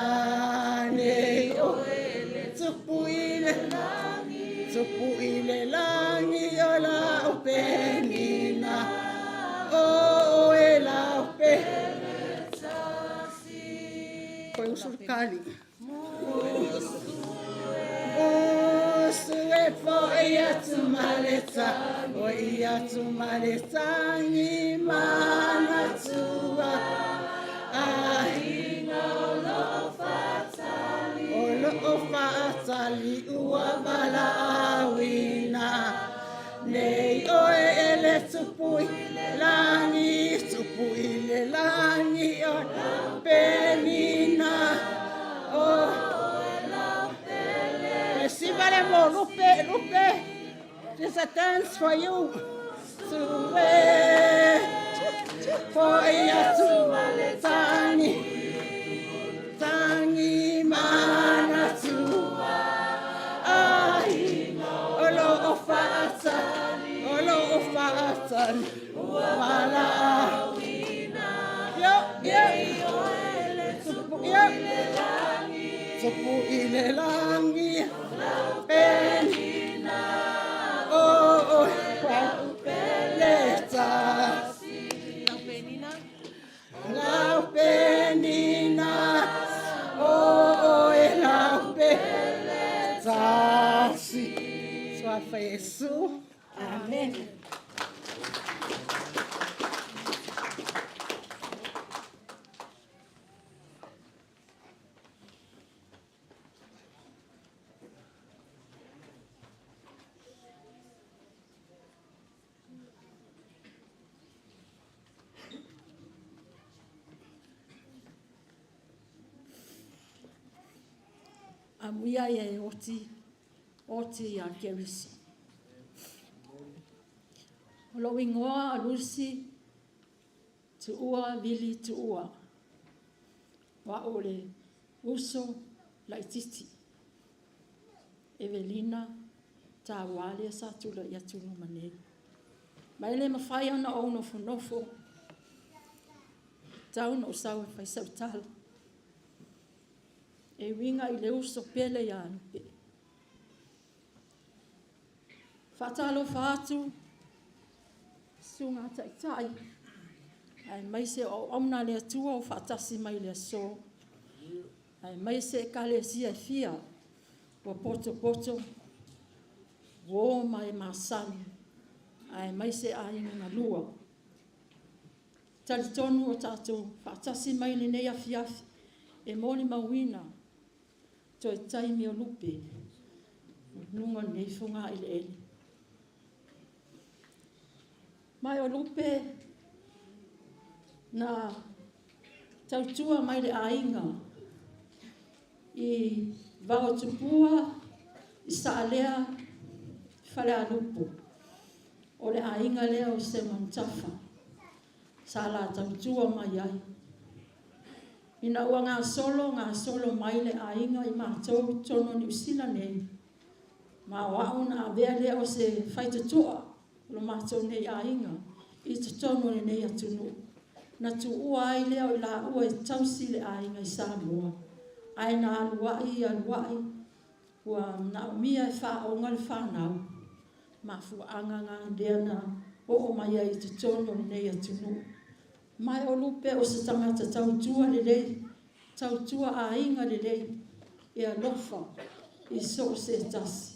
nei oe Tupu i le lagi, tupu i le lagi o lau penina, o oe lau pele Koe usu le kali. Usu e foi atu ma le foi atu ma le tangi manatua. Aiga o lo o faatali, o lo o faatali ua valaauina. Nei oe e le tupu i le lagi, tupu i le lagi o penina. O Reciba le mo lupe, lupe. There's a dance for you. Sue, foi atu tangi, tangi manatua. Ai, o lo o faatali, o lo o faatali, ua valaauina. Yo, yo. Tupu, yo. Tupu i le lagi, penina. O, o, le tasi. Lau penina, o oe lau pele tasi. Suafa Iesu. Amen. Amuia ia e oti, oti ia Keriso. O lou ingoa a Lucy Tuua Vili Tuua. O au o le uso laititi. Evelina taua lea sa tulai atu i luma nei. Ma e le mafai ona ou nofonofo, tau na ou sau e fai sau tala. E uiga i le uso pele ia Lupe. Faatalofa atu, susuga taitai, aemaise o auauna a le Atua o faatasi mai i le aso, aemaise ekalesia e fia ua potopoto, uo ma e masani, aemaise aiga galua. Talitonu o tatou faatasi mai i lenei afiafi e molimauina toe taimi o lupe i luga o lenei fogaeleele. Ma o lupe na tautua mai le aiga i Vaotupua, i Saalea, Falealupo. O le aiga lea o Seumanutafa sa la tautua mai ai. Ina ua gasolo, gasolo mai le aiga i matou i totonu o Niu Sila nei, ma o au na avea lea o se faitotoa o lo matou nei aiga i totonu o lenei atunuu. Na tuua ai lea o i laua e tausi le aiga i Samoa, ae na aluai, aluai, ua manaomia e faaoga le fanau, mafuaaga na lea na oo mai ai i totonu o lenei atunuu. Ma o Lupe o se tagata tautua lelei, tautua aiga lelei, e alofa i so o se tasi.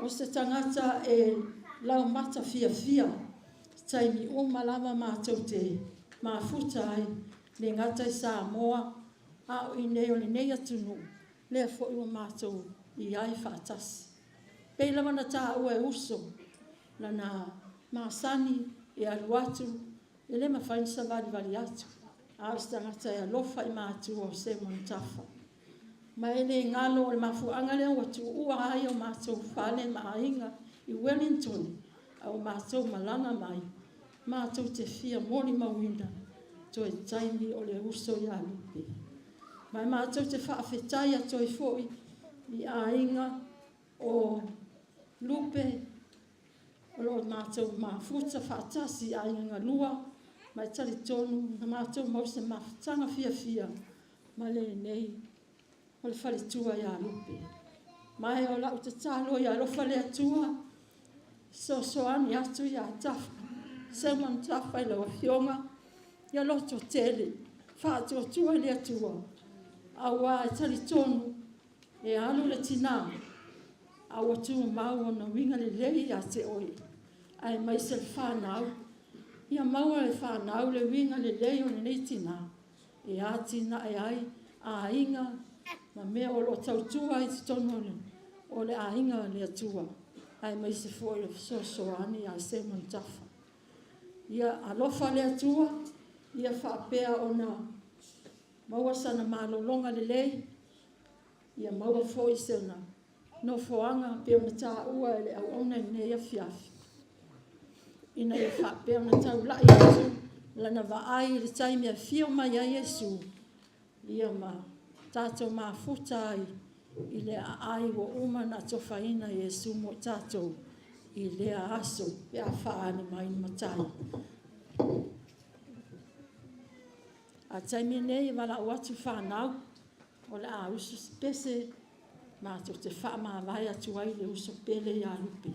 O se tagata e laumata fiafia, taimi uma lava matou te mafuta ai, le gata i Samoa, a o i inei o lenei atunuu, lea foi ua matou i ai faatasi. Pei lava na taua e uso, lana masani e alu atu, e le mafai ona savalivali atu, a o se tagata e alofa i matua o Seumanutafa. Ma e le galo o le mafuaaga lea ua tuua ai o matou fale ma aiga i Wellington, a ua matou malaga mai, matou te fia molimauina toe taimi o le uso ia Lupe. Ma e matou te faafetai atu ai foi i aiga o Lupe o lo o matou mafuta faatasi i aiga galua. Ma e talitonu na matou maua se mafutaga fiafia ma lenei o le faletua ia Lupe. Ma e o lau tatalo ia alofa le Atua, fesoasoani atu ia Tafa, Simon Tafa i lau afioga, ia lototele, faatuatua i le Atua, aua e talitonu e alu le tina, a ua tumau ona uiga lelei ia te oe, aemaise le fanau. Ia maua e le fanau le uiga lelei o lenei tina e atinae ai aiga ma mea o lo o tautua ai i totonu o le aiga a le Atua, aemaise foi o le fesoasoani ia Simon Tafa. Ia alofa le Atua, ia faapea ona maua sana malologa lelei, ia maua foi sona nofoaga pei ona taua e le auauna i lenei afiafi, ina ia faapea ona taulai atu lana vaai i le taimi e afio mai ai Iesu, ia ma tatou mafuta ai i le aai ua uma ona atofaina e Iesu mo i tatou i lea aso pe a faaali mai le Matai. A o le taimi lenei e valaau atu i fanau, o le a usu se pese matou te faamavae atu ai i le uso pele ia Lupe.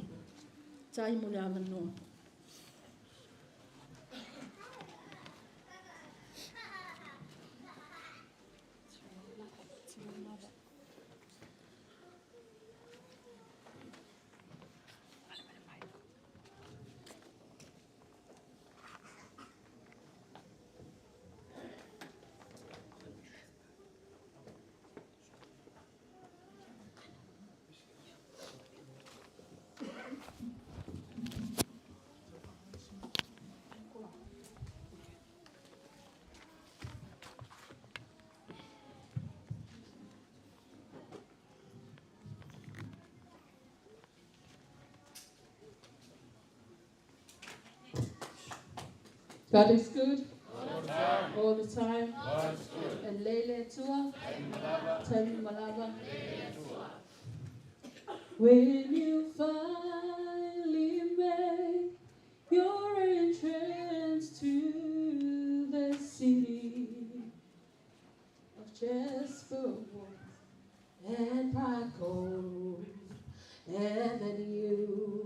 Faafetai mo le avanoa. God is good. All the time. All the time. God is good. And lele tua. Temi malava. When you finally make your entrance to the city of Jasper and Bright Avenue,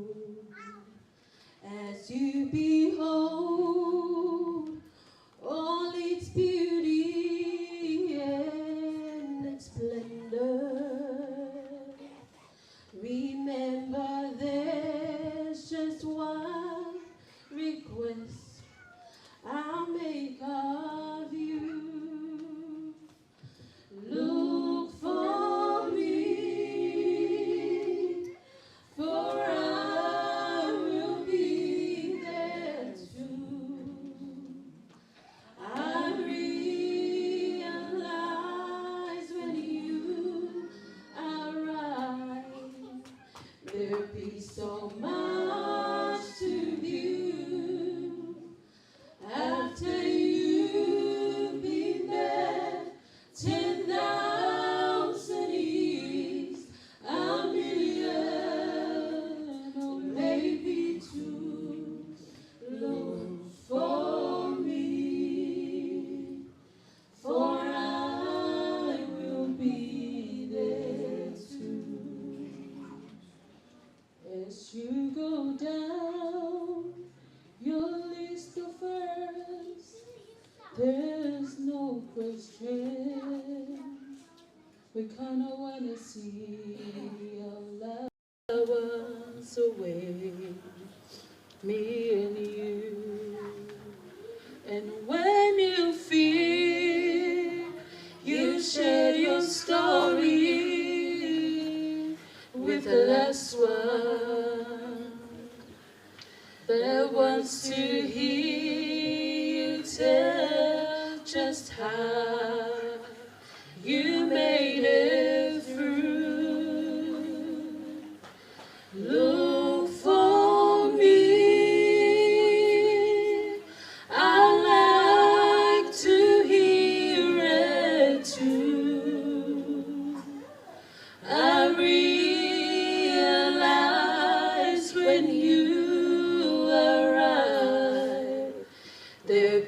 as you behold all its beauty and splendor, remember there's just one request I'll make of you. Look for me, for I will be there too. I realize when you arrive, there'll be so much to view. After you've been there 10,000 years, a million, or maybe two, look for me, for I will be there too. As you go down your list of first, there's no question. We kinda wanna see our loved ones away, me and you. And when you feel you shared your story with the last one that wants to hear you tell just how you made it through. Look for me. I like to hear it too. I realize when you arrive, there'll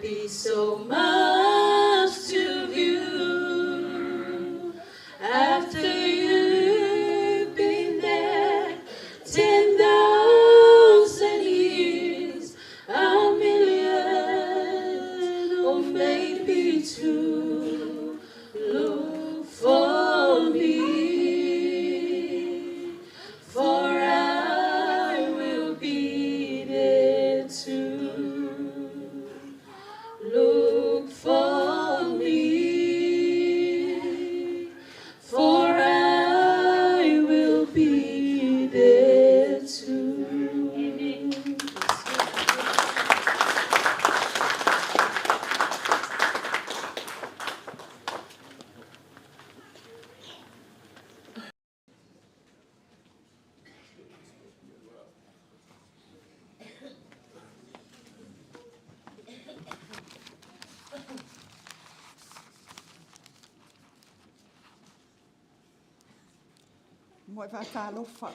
Muai faatalofa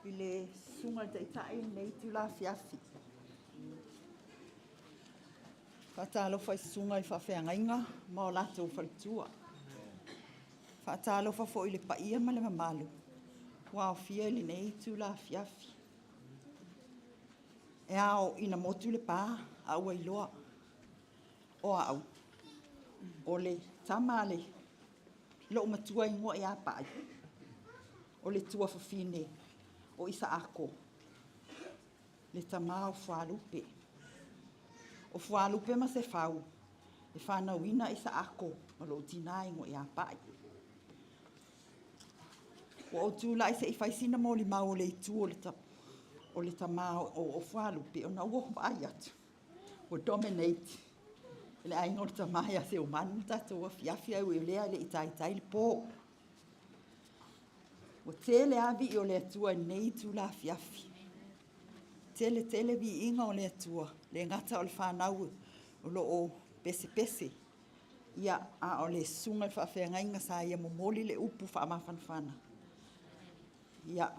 i le susuga i le Taitai i lenei itula afiafi. Faatalofa i susuga i faafeagaiga ma o latou faletua. Faatalofa foi i le paia ma le mamalu ua aofia i lenei itula afiafi. E ao ina motu le pa a ua iloa o au o le tama a le loomatua e igoa ia Pai, o le tuafafine o Isaako, le tama o Fualupe. O Fualupe ma Sefau e fanauina Isaako ma lou tina e igoa ia Pai. Ua ou tulai se i fai sina molimau o le itu o le tama o Fualupe, ona ua ou vaai atu ua dominate e le aiga o le tama ia Seumanu le tatou afiafi, ae ui o lea e le i taitai le po. Ua tele lava vii o le Atua i lenei itula afiafi. Tele tele viiga o le Atua, e le gata o le fanau o lo o pesepese, ia, a o le susuga i le faafeagaiga sa ia momoli le upu faamafanafana. Ia,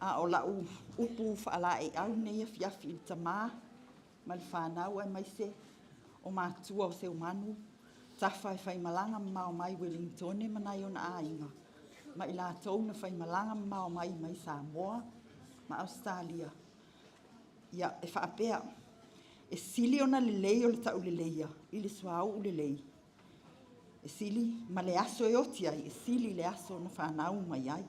a o lau upu faalaeiau i lenei afiafi i le tama ma le fanau aemaise o matua o Seumanu Tafa e faimalaga mamao mai Ueligitone ma nai ona aiga, ma i latou na faimalaga mamao mai mai Samoa ma Ausetalia. Ia, e faapea, e sili ona lelei o le tauleleia i le suauu lelei, e sili ma le aso e oti ai, e sili le aso na fanau mai ai.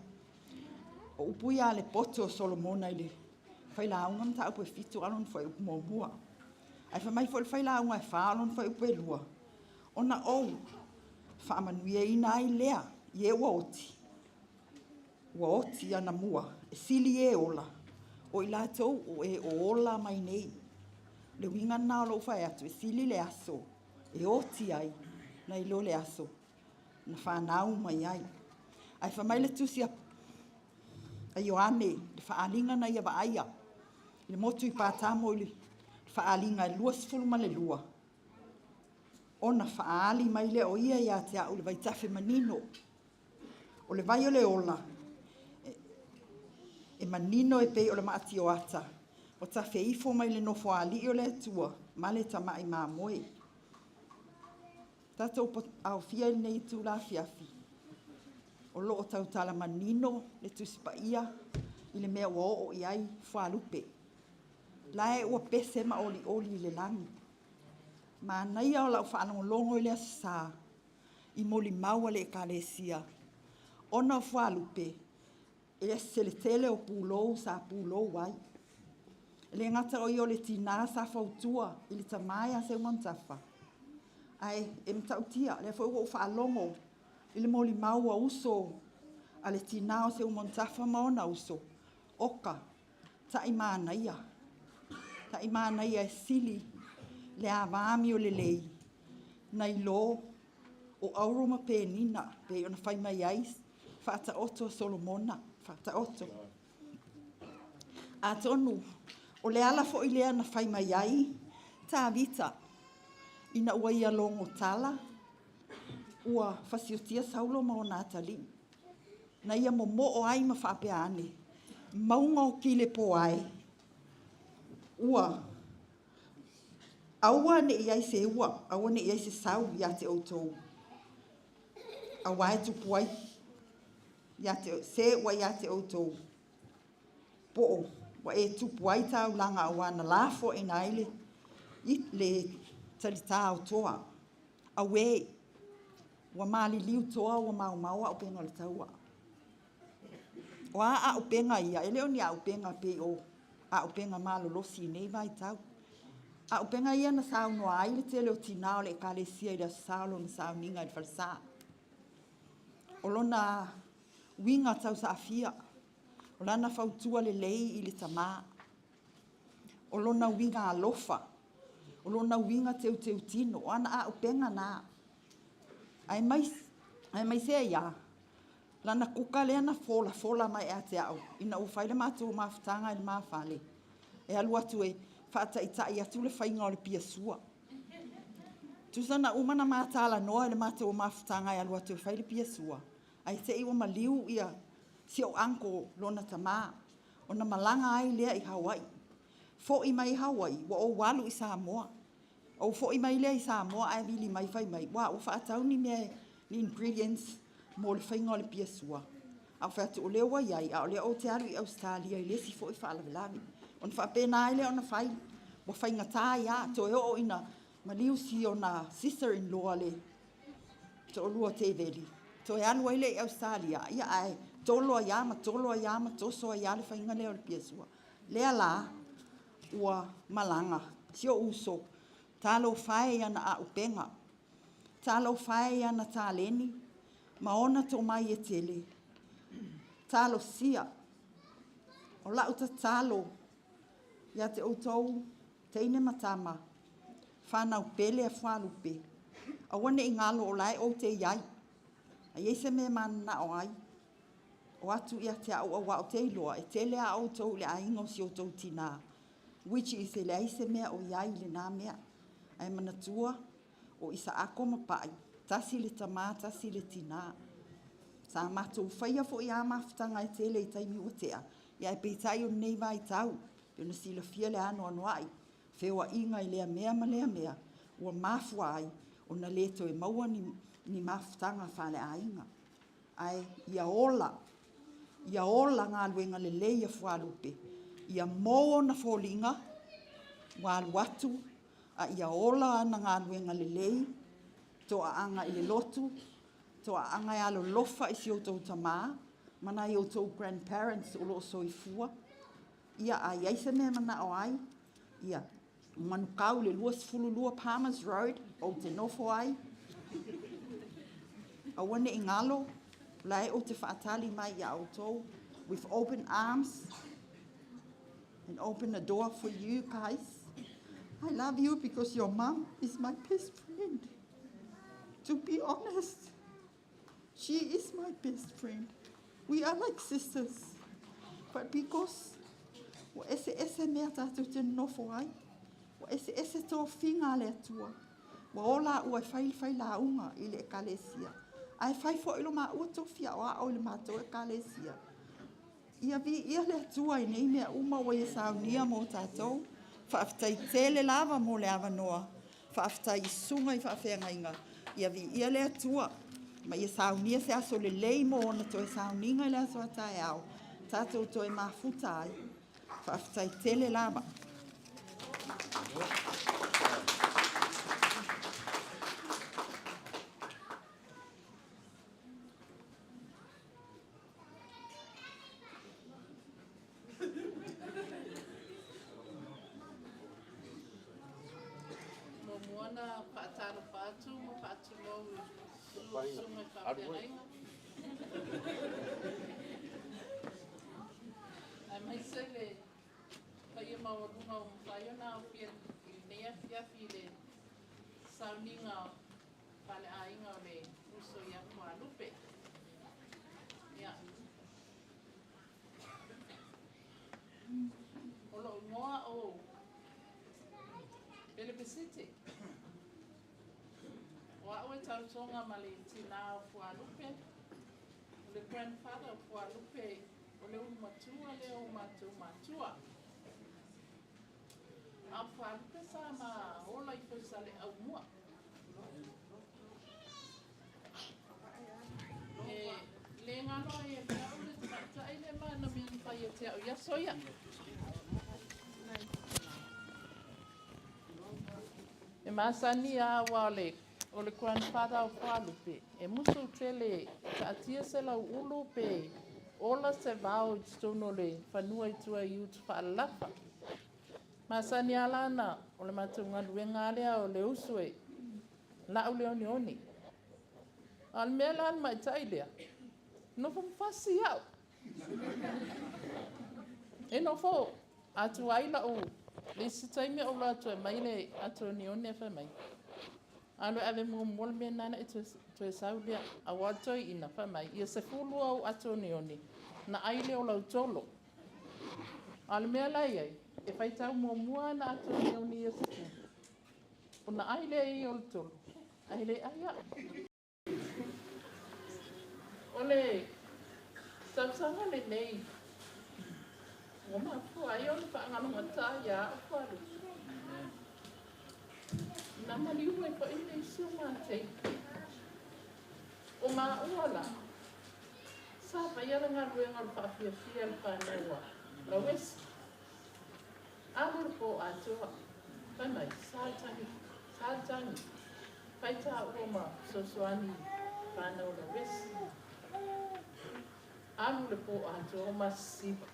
O upu ia a le poto o Solomona i le Failauga Mataupu e 7 a o lona fuaiupu 1. Ae fai mai foi le Failauga e 4 lona fuaiupu e 2, ona ou faamanuiaina ai lea i e ua oti, ua oti anamua, e sili e ola, o i latou o e o ola mai nei. O le uiga lena o lou fai atu, e sili le aso e oti ai, nai lo le aso na fanau mai ai. Ae fai mai le tusi a Ioane, le faaaliga na ia vaaia i le motu i Patamo i le faaaliga e 22, ona faaali mai lea o ia ia te au le vaitafe manino, o le vai o le ola, e manino e pei o le maatioata, ua tafe ifo mai le Nofoalii o le Atua ma le Tamai Mamoe. Tatou aofia i lenei itula afiafi, o lo o tautala manino le Tusi Paia i le mea ua oo i ai Fualupe. La e ua pese ma olioli i le lagi. Manaia o lau faalogologo i le Aso Sa i molimau a le Ekalesia, ona o Fualupe, e ese le tele o pulou sa pulou ai. E le gata o ia o le tina sa fautua i le tama ia Seumanutafa, ae e matautia, o lea foi ua ou faalogo i le molimau a uso a le tina o Seumanutafa ma ona uso, oka, tai manaia, tai manaia e sili le ava amio lelei nai lo o auro ma penina, pei ona fai mai ai Faataoto a Solomona, Faataoto. Atonu o le ala foi lea na fai mai ai Tavita ina ua ia logo tala ua fasiotia Saulo ma ona atalii, na ia momoo ai ma faapea ane, mauga o Kilepoae, ua aua ne i i ai se ua, aua ne i i ai se sau ia te outou, aua e tupu ai ia te, se ua ia te outou, po o ua e tupu ai taulaga aua na lafoaina ai le, le talitā o toa. Auē, ua maliliu toa, ua maomao auupega o le taua. O a auupega ia? E le o ni auupega pei o auupega malolosi i nei vaitau. Auupega ia na saunoa ai le tele o tinā o le Ekalesia i le Aso Sa o lona sauniga i le falesa. O lona uiga tausaafia, o lana fautua lelei i le tama, o lona uiga alofa, o lona uiga teuteutino, o ana auupega na. Aemaise ai lava lana kuka lea na folafola mai ia te au ina ua fai le matou mafutaga i le ma fale, e alu atu e faataitai atu le faiga o le piasua. Tusa na uma ona ma talanoa i le matou mafutaga e alu atu e fai le piasua. Ae se i ua maliu ia si ou uncle lona tamā, ona malaga ai lea i Hawaii. Fo'i mai Hawaii, ua ou alu i Samoa. Ou fo'i mai lea i Samoa ae vili mai fai mai, ua faatau ni mea, ni ingredients mo le faiga o le piasua. A ou fai atu o lea ua i ai, a o lea ou te alu i Ausetalia i le isi foi faalavelave. Ona faapena ai lea ona fai, ua faigata ai lava, toe oo ina maliu si ona sister-in-law le toalua o Teveli, toe alu ai lea i Ausetalia, ia ae tolo ai lava ma tolo ai lava ma toso ai lava le faiga lea o le piasua. Lea la ua malaga si ou uso, talofa e i ana aupega, talofa e i ana taleni ma ona tomai e tele. Talosia, o lau tatalo ia te outou teine ma tama, fanau pele a Fualupe, aua ne i galo o la e ou te i ai. A i ai se mea e mananao ai, o atu ia te au aua ou te iloa e tele lava outou i le aiga o si outou tinā, which is e leai se mea o i ai i lena mea. Ae manatua, o Isaako ma Pai, tasi le tamā, tasi le tinā. Sa matou faia foi lava mafutaga e tele i taimi ua tea, ae peitai o lenei vaitau, pei ona silafia le anoanoai, feoaiga i lea mea ma lea mea, ua mafua ai ona le toe maua ni mafutaga faaleaiga. Ae ia ola, ia ola galuega lelei a Fualupe, ia mou ona foliga, ua alu atu, a ia ola ana galuega lelei, toaaga i le lotu, toaaga e alolofa i si outou tamā, ma nai outou grandparents o lo o soifua. Ia, a i ai se mea e manao ai, ia, o Manukau i le 22 Palmers Road, ou te nofo ai. Aua ne i galo, o la e ou te faatali mai ia outou with open arms and open a door for you guys. I love you because your mom is my best friend. To be honest, she is my best friend. We are like sisters. But because ua eseese mea tatou te nonofo ai, ua eseese tofiga a le Atua, ua ola ua e fai le failauga i le ekalesia, ae fai foi lo maua tofi aoao i le matou ekalesia. Ia viia le Atua i nei mea uma ua ia saunia mo tatou. Faafetai tele lava mo le avanoa. Faafetai i susuga i faafeagaiga. Ia viia le Atua ma ia saunia se aso lelei mo ona toe sauniga i le aso a taeao, tatou toe mafuta ai. Faafetai tele lava. Muamua ona faatalofa atu ma faatulou i susuga i faafeagaiga, aemaise le paia maualuga ua mafai ona aofia i lenei afiafi i le sauniga faaleaiga o le uso ia Fualupe. Ia. O lou igoa o Pele Pesete. O au e tautoga ma le tinā o Fualupe, o le grandfather o Fualupe, o le ulumatua lea o matou matua. A o Fualupe sa ma ola i Feusalea mua. E le galo ai ia te au le tamaitai lea ma ana mea na fai ia te au i aso ia. E masani lava aua o le grandfather o Fualupe, e musu tele taatia se lauulu pe ola se vao i totonu o le fanua i tua i Utufaalalafa. Masani lava la na o le matou galuega lava lea o le usu e lau le oneone. A o le mea la le tamaitai lea, nofo ma fasi au. E nofo atu ai lau, le isi taimi ou alu atu e aumai le ato oneone e fai mai, alu e ave muamua le mea lena ona e toe sau lea. Aua o le toeaina fai mai, ia 10 au ato oneone, ona ai lea o lau tolo. A o le mea la e i ai, e faitau muamua ana ato oneone ia 10, ona ai lea i o le tolo, ae le ai au. O le tausaga lenei ua mafua ai ona faagalogata ia a'u Fualupe. Na maliu ai fo'i le isi o matei. O maua la, sa faia le galuega o le faafiafia i le fanau a Lauesi. Alu le po atoa, fai mai, sa le tagi, sa le tagi, fai taua ma fesoasoani i fanau a Lauesi. Alu le po atoa o masisiva.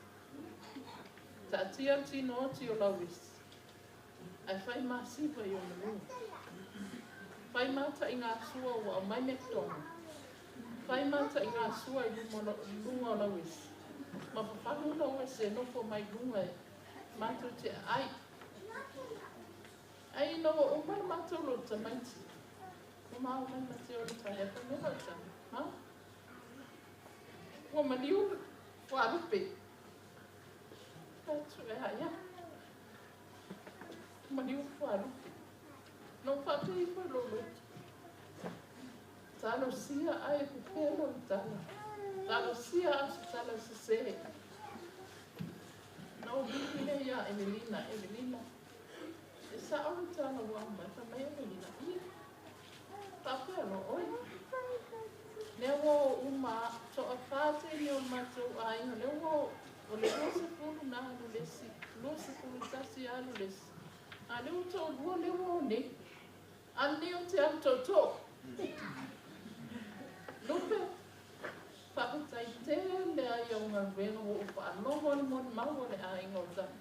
Taatia le tino oti o Lauesi, ae fai masiva i ona luga. Fai mataigasua ua aumai metotoga. Fai mataigasua i luma luga o Lauesi, ma fafagu Lauesi e nofo mai luga e matou te aai. Ai ina ua uma le matou lotu tamaiti, ua maua mai ma te o le taea fai mai lau tama, ma ua maliu Fualupe. Fai atu e a ia. Maliu Fualupe. Na ou faapea ifo i lou loto, Talosia ai e pepelo le tala. Talosia a o se tala sese. Na ou vili lea iā Evelina, Evelina, e sa'o le tala ua aumai. Fai mai Evelina, Ia, faapea loa oe. Lea ua o uma a, toafā teine o le matou aiga, lea ua o, o le 20 na alu le isi, 21 alu le isi, a o lea ua toalua lea ua o nei. A lenei ou te alu tootoo. Lupe, faafetai tele lava i au galuega ua ou faalogo i le molimau a le aiga o Tapu.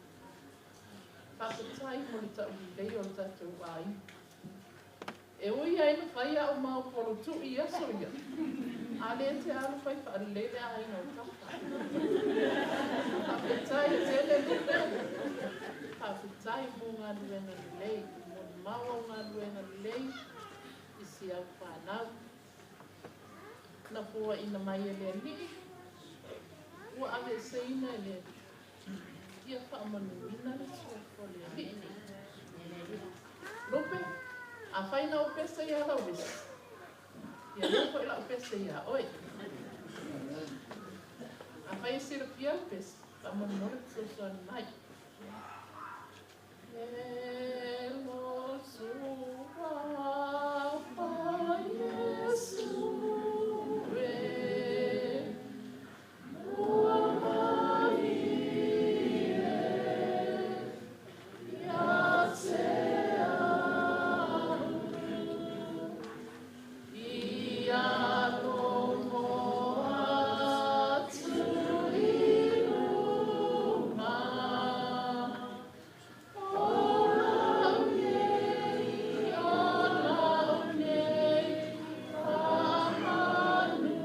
Faafetai mo le taulelei o le tatou aiga. E ui lava ina fai a'u mau polotu'i i aso ia, a lea e te alu fai faalelei le aiga o Tafa. Faafetai tele Lupe, faafetai mo galuega lelei, molimau au galuega lelei i si au fanau. Na foaiina mai e le Alii, ua aveeseina e le Alii. Ia faamanuina le suafa o le Alii. Lupe, afai na ou pese iā Lauesi, ia lea foi la'u pese iā oe. Afai e silafia le pese, faamolemole fesoasoani mai. E lo suafa Iesu e ua malie ia te a'u ia logo atu i luga o la'u nei, o la'u nei faamanu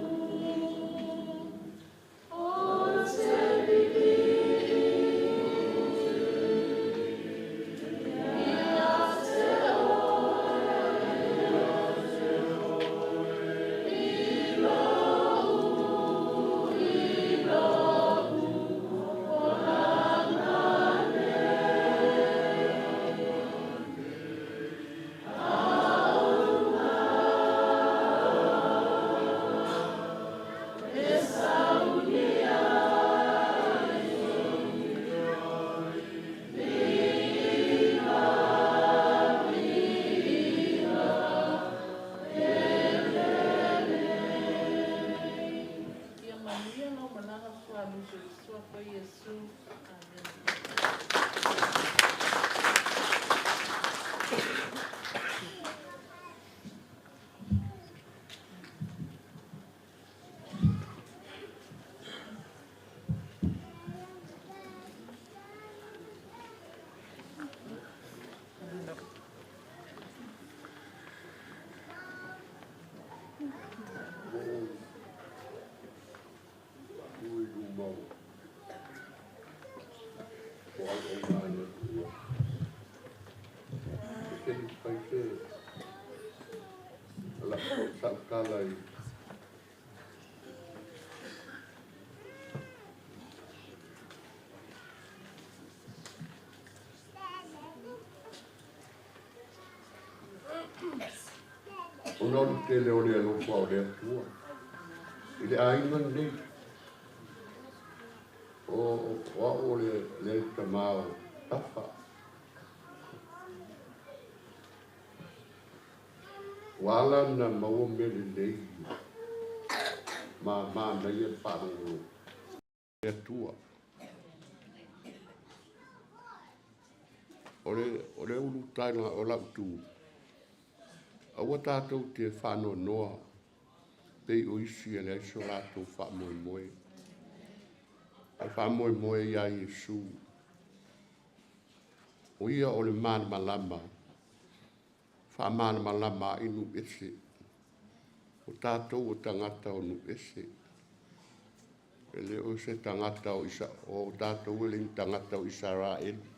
o te vivii ia te oe i lo'u, i lo'u olaga nei. Aʻu e saunia ai Viiga, viiga e lelei. Ia manuia lau malaga Fualupe i le suafa o Iesu. Amene. Tu i luma o auauna a le Atua. E te fai se lau tala i ona o le tele o le alofa o le Atua. I le aiga lenei, o o au o le le tama o Tafa. Ua ala ona maua mea lelei ma manaia le faalogologo. Le Atua. O le, o le ulutaina o lau tu, aua tatou te faanoanoa pei o isi e leai so latou faamoemoe. Ae faamoemoe iā Iesu. O ia o le malamalama, faamalamalama ai nuu ese. O tatou o tagata o nuu ese. E le o se tagata o Isa, o tatou e le ni tagata o Isaraelu.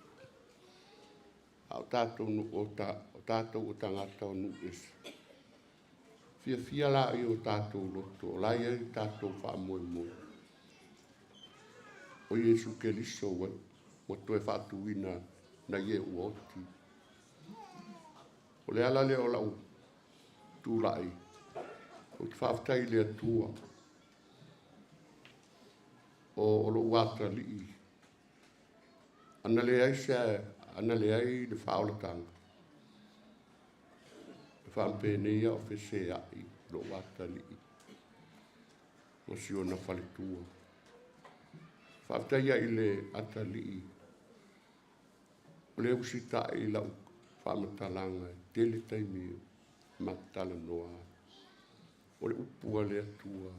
A o tatou, o, ta, o tatou o tagata o nuu ese. Fiafia laia o tatou loto, o la e i ai le tatou faamoemoe. O Iesu Keriso ua, ua toe faatuina nai e ua oti. O le ala lea o lau tulai, ou te faafetai i le Atua o, o lou atalii. Ana leai se ana leai le faaolataga, e faapenei a o feseai lou atalii ma si ona faletua. Faafetai ai i le atalii o lea usitai i lau faamatalaga e tele taimi ma talanoa ai. O le upu a le Atua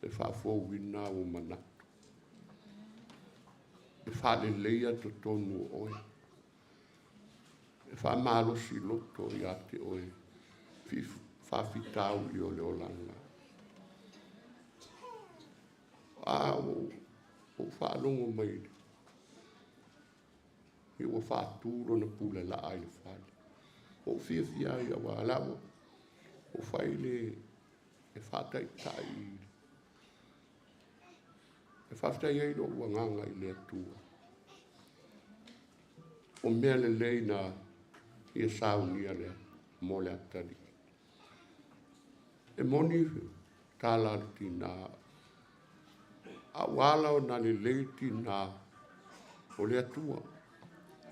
e faafouina au manatu, e faaleleia totonu o oe, e faamalosi loto ia te oe faafitauli o le olaga. A ua ou faalogo mai i ua faatu lona pule laa i le fale. Ua ou fiafia ai auā la ua ua fai le e faataitai e faafetai ai lou agaga i le Atua. O mea lelei na ia saunia lea mo le atalii. E moni tala a le tinā, a ua ala ona lelei tinā o le Atua.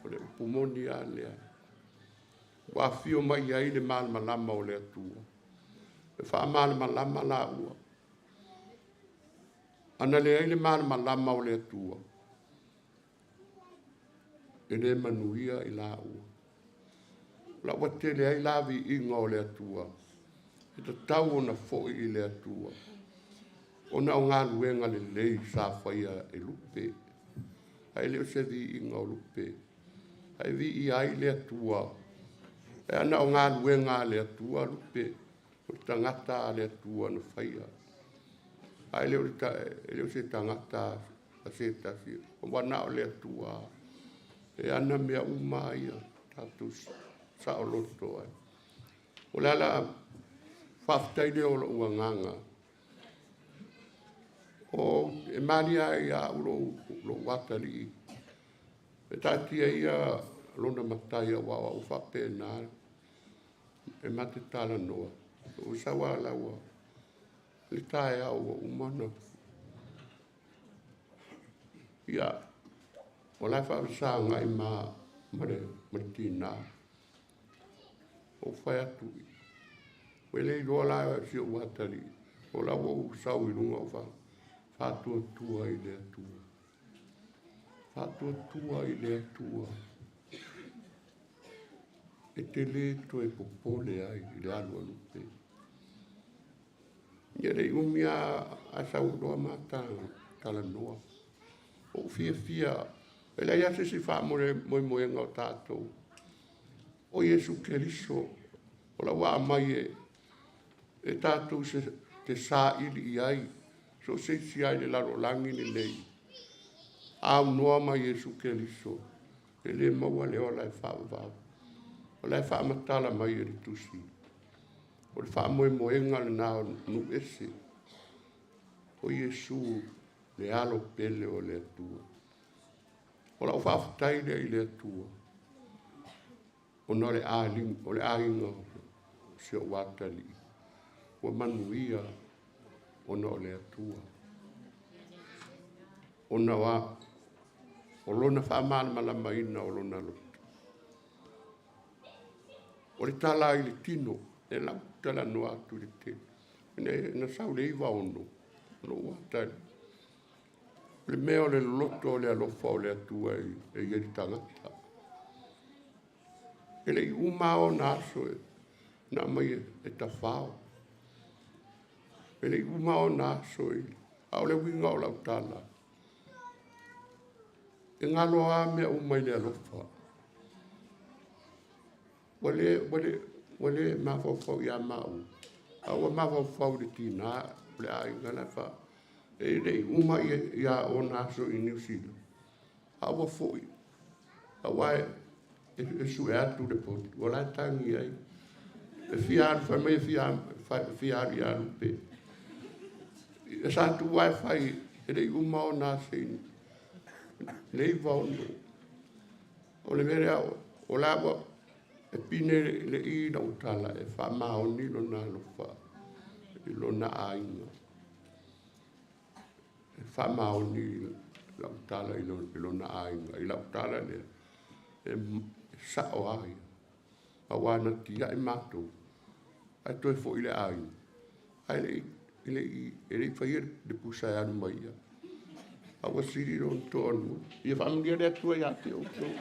O le upu moni a lea. Ua afio mai ai le malamalama o le Atua. E faamalamalama laua. Ana leai le malamalama o le Atua, e le manuia i laua. La ua tele ai la viiga o le Atua, e tatau ona foi i le Atua, ona o galuega lelei sa faia e Lupe. Ae le o se viiga o Lupe, ae viia ai le Atua. E ana o galuega a le Atua Lupe, o le tagata a le Atua na faia. Ae le o, le, e le o se tagata a se tasi, ua na o le Atua. E ana mea uma ia tatou saoloto ai. O le ala faafetai lea o lou agaga. O e malia ai au lou, lou atalii. E taatia ia lona matai auā o au faapena e ma te talanoa. O sau a laua le taeao ua uma ona ia o la e faafesagai ma ma le ma le tinā. Ou fai atu, ua le iloa la si ou atalii, o la ua ou sau i luga o faatuatua i le Atua. Faatuatua i le Atua. E te lē toe popole ai i le alu a Lupe. Ia le i umi a a sau loa ma talanoa. Ou fiafia, e leai lava se isi faamoemoega o tatou. O Iesu Keriso, o la ua aumai e, e tatou se te saili i ai, so o se isi lava i le lalolagi lenei. Aunoa ma Iesu Keriso, e le maua le ola e faavavau. O la e faamatala mai e le tusi. O le faamoemoega lena o nuu ese. O Iesu le alo pele o le Atua. O lau faafetai lea i le Atua, ona o le aiga, o le aiga o si ou atalii. Ua manuia. ona o le Atua. Ona o, a, o lona faamalamalamaina o lona loto. O le tala i le tino, e lau talanoa atu i le tele. Na sau le 96, o lou ata o le mea o le loto o le alofa o le Atua e i ai le tagata. E le i uma ona aso e na aumai e tafao. E le i uma ona aso i, a o le uiga o lau tala. E galo a mea uma i le alofa. Ua le, ua le, ua le mafaufau ia maua, a ua mafaufau i le tinā o le aiga la e fa. E le i uma ia ona aso i Niu Sila, a ua foi, aua e sue atu le potu, o la e tagi ai. E fia alu, fai mai e fia, fia alu ia Lupe. E sa tu e fai, e le i uma ona aso i le 96. O le mea lea, o la ua e pine le i lau tala e faamaoni lona alofa i lona aiga. E faamaoni lau tala i lona aiga, i lau tala lea, e sao ai. Aua na tiai matou, ae toe foi le aiga. Ae e le i faia le pusa e alu mai ia. A ua sili lona toalua. Ia faamanuia le Atua ia te outou.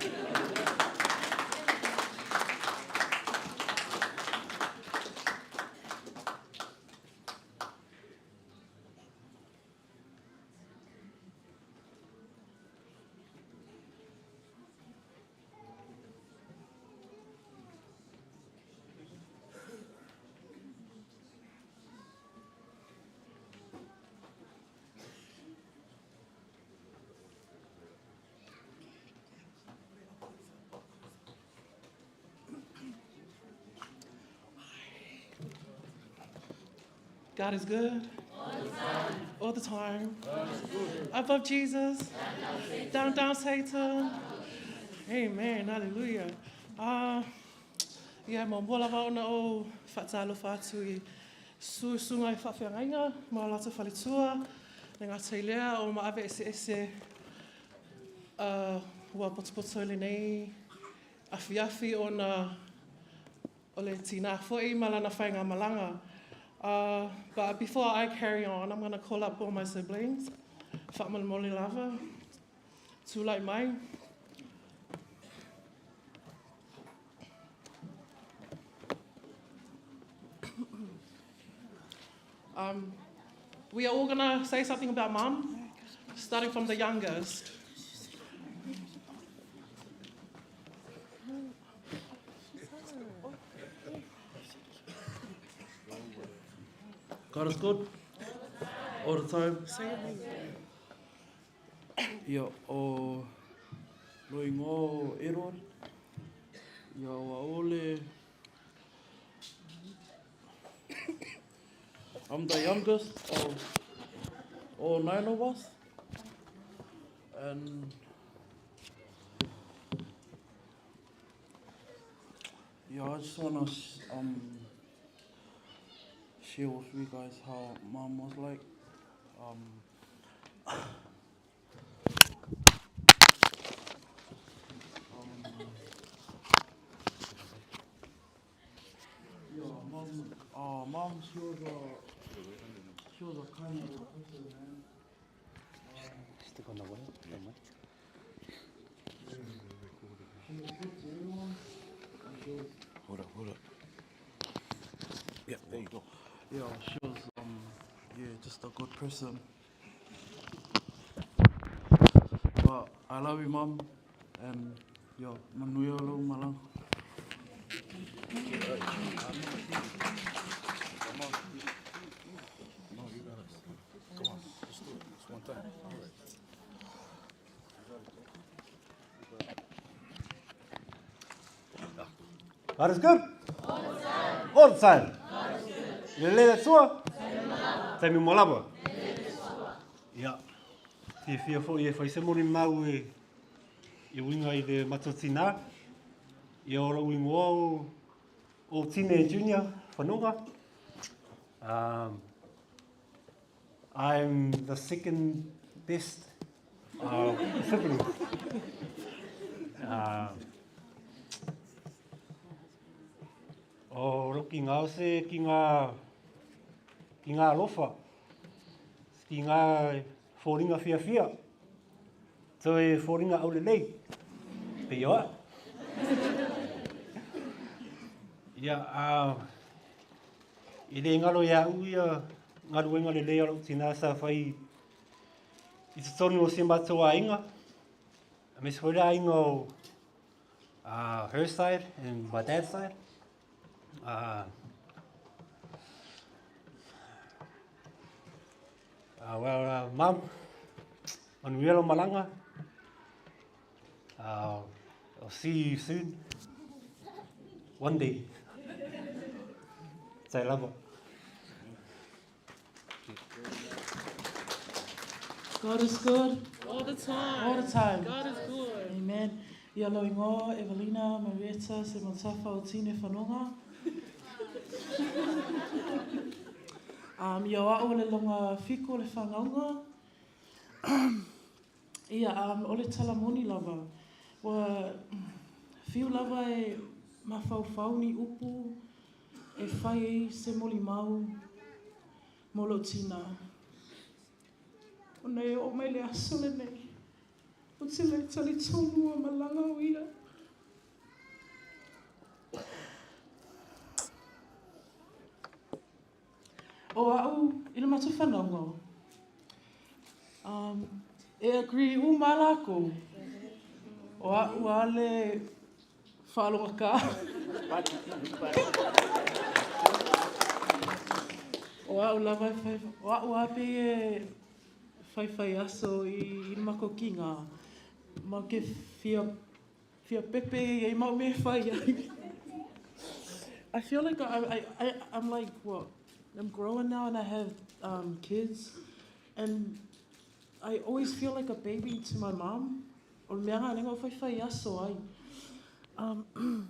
God is good. All the time. All the time. Above Jesus. Down, down, Satan. Amen. Hallelujah. Ia, muamua lava ona ou faatalofa atu i susuga i faafeagaiga ma o latou faletua, le gata i lea o maave eseese ua potopoto i lenei afiafi ona o le tinā foi ma lana faigamalaga. But before I carry on, I'm going to call up all my siblings. Faamolemole lava, tulai mai. We are all going to say something about mum, starting from the youngest. God is good all the time. Ia, o lo ingoa o Edward. Ia, o aole. I'm the youngest of all nine of us. And yeah, I just want to share with you guys how mom was like. Yeah, mom, she was a kind of person, man. Stick on the way, the mic. She was good to everyone. And she was Hold up, hold up. Yeah, there you go. Yeah, she was yeah, just a good person. But I love you, mom, and yeah, manuia lou malaga. No, you got it. Come on, let's do it. It's one time. All right. God is good. All the time. All the time. God is good. Le le sua. Taimi mo lava. Ia. Fiafia foi e whai se moni mau e i uiga i le matua tinā. Ia o lou ingoa o Tine Junior Whanonga. I'm the second best uh, sibling. Uh, o roki ngā ose ki ngā, ki ngā alofa, ki ngā fōringa whiawhia, toe fōringa aulelei, pe ioa. Ia, uh, E le ngalo ia au ia galuega lelei a lou tina sa fai i totonu o si matou aiga, aemaise foi le aiga o uh, her side and my dad's side. Uh, uh, well, uh, mum, manuia lo malaga. Uh, I'll see you soon. One day. Say lava. God is good. All the time. All the time. God is good. Amen. Ia lau ingoa, Evelina Marietta Semontafa o Tine Whanonga. um, ia o au le longa fiko le whangaunga. Ia, um, o le tala moni lava. Ua fiu lava e mafaufau ni upu e fai ai se molimau mo lou tinā. Ona e oo mai le aso lenei, ou te le talitonu ua malaga o ia. O au i le matou whanaunga. Um, e agree uma a lākou. O a'u a le whaalogaka. O a'u lava e whai, o a'u a pei e whaiwhai aso i, i makou ki ngā. Ma ke fia Fia pepe e mau me whai ai. I feel like I, I, I, I'm like, what? I'm growing now and I have um, kids. And I always feel like a baby to my mom. O le mea ngā lenga o whai whai aso ai. Um,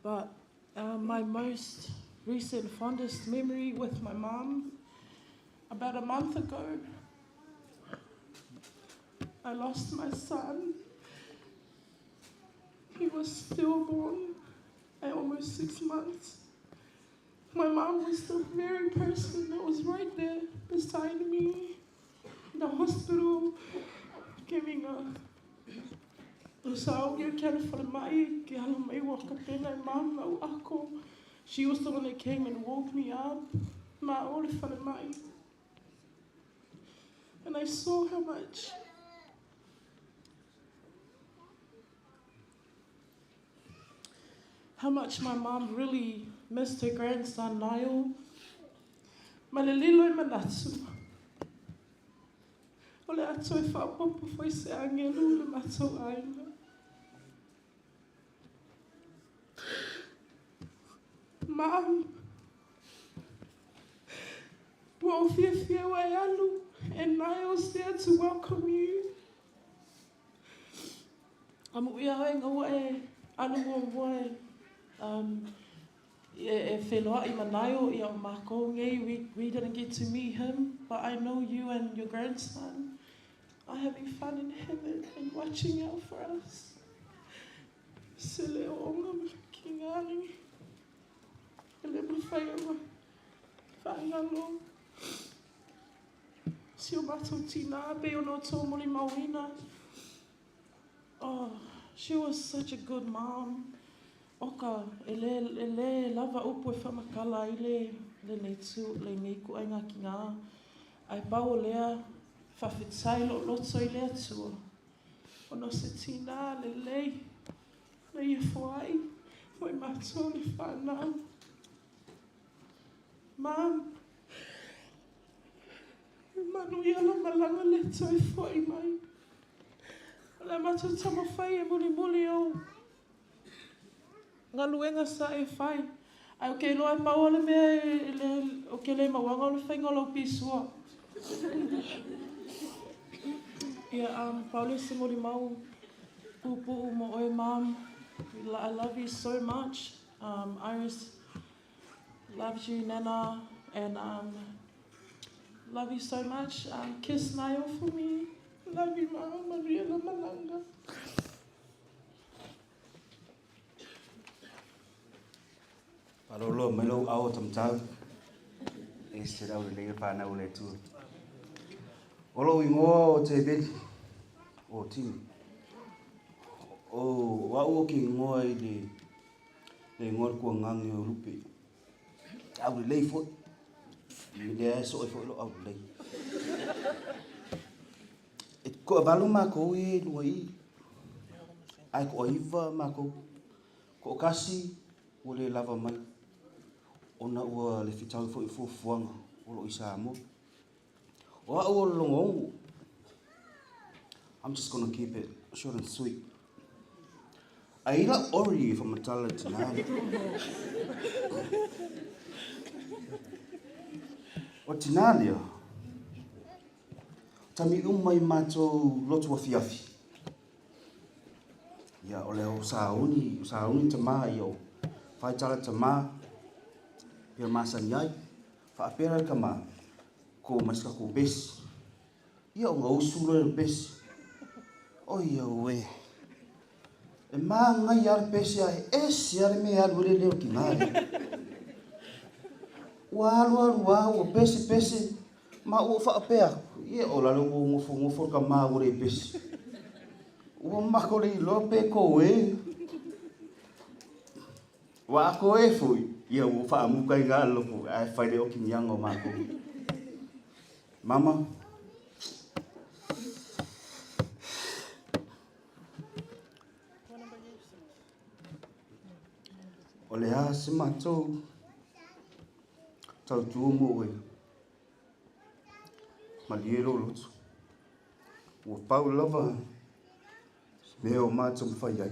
but uh, my most recent fondest memory with my mom, about a month ago, I lost my son. He was stillborn at almost six months. My mom was the very person that was right there beside me in the hospital, giving a She was the one that came and woke me up. And I saw how much how much my mom really missed her grandson Niall. Ma le lilo i manatu. O le a toe faaopoopo foi se agelu i le matou aiga. Mom, ua ou fiafia ua e alu and Niall's there to welcome you. A muʻu iā oe ina ua e alu muamua e um, e, e wheloaʻi ma Niall ia o mākou nei, we, we didn't get to meet him, but I know you and your grandson are having fun in heaven and watching out for us. Se leo onga ma ki ngā rangi. E le mawhai ona whaangalo. Si o mātou tina, pe ona o tō moli mauina. Oh, she was such a good mom. Oka, e le, e le lava upu e whamakala ai le, le nei tū, le nei kuainga ki ngā. Ai pau o lea, whawhetai lo loto i le atua. Ona o se tina lelei, na ia foai, mo i mātou le whanau. Mom, e manuia lo malaga le toe fo'i mai. O le a matou taumafai e mulimuli ou galuega sa e fai. Ae ou te iloa e maua le mea e le, o ke le mauaga o le faiga o lau pisua. Ia, um, pau le se molimau puupuu mo oe, Mom. I love you so much. Um, Iris loves you, Nana, and um, Love you so much. Um, kiss Niall for me. Love you, Mama. Manuia lou malaga. Faaloloa mai lou ao tamatau, e se lau lelei le fanau o le Atua. O lou igoa o Teveli, o Timi. O, o au o ke igoa i le, le igoa le kuagage o Lupe. Au lelei foi. I lea e soe foi lo au lelei. E toavalu makou ia i luga i i, ae toaiva makou. Toatasi ua le lava mai ona ua le fetaui foi i fuafuaga o lo o i Samoa. O au o le logoougu, I'm just gonna keep it short and sweet. Ai lau ori e whamatala i tina lea. O tina lea, Tami uma i matou lotu afiafi. Ia, o le o sauni, o sauni tama, ia o whaitala tama, pea masani ai, whaapera le tama, ko mai se takou pesi. Ia o gausu loa le pesi. Oi auē. E māngai lava le pesi ae ese lava le mea e alu ai le leo tina lea. Ua alualu lava ua pese pese ma ua faapea atu, ie o lalo ua nofonofo le tama ua le pesi. Ua mako le iloa pe koe. Ua a koe foi, ia ua faamuka i ngā loko ae fai le okiniaga o mākou. Mama, O le a se matou tautua mo oe, malie lou loto. Ua pau lava se mea o matou mafai ai.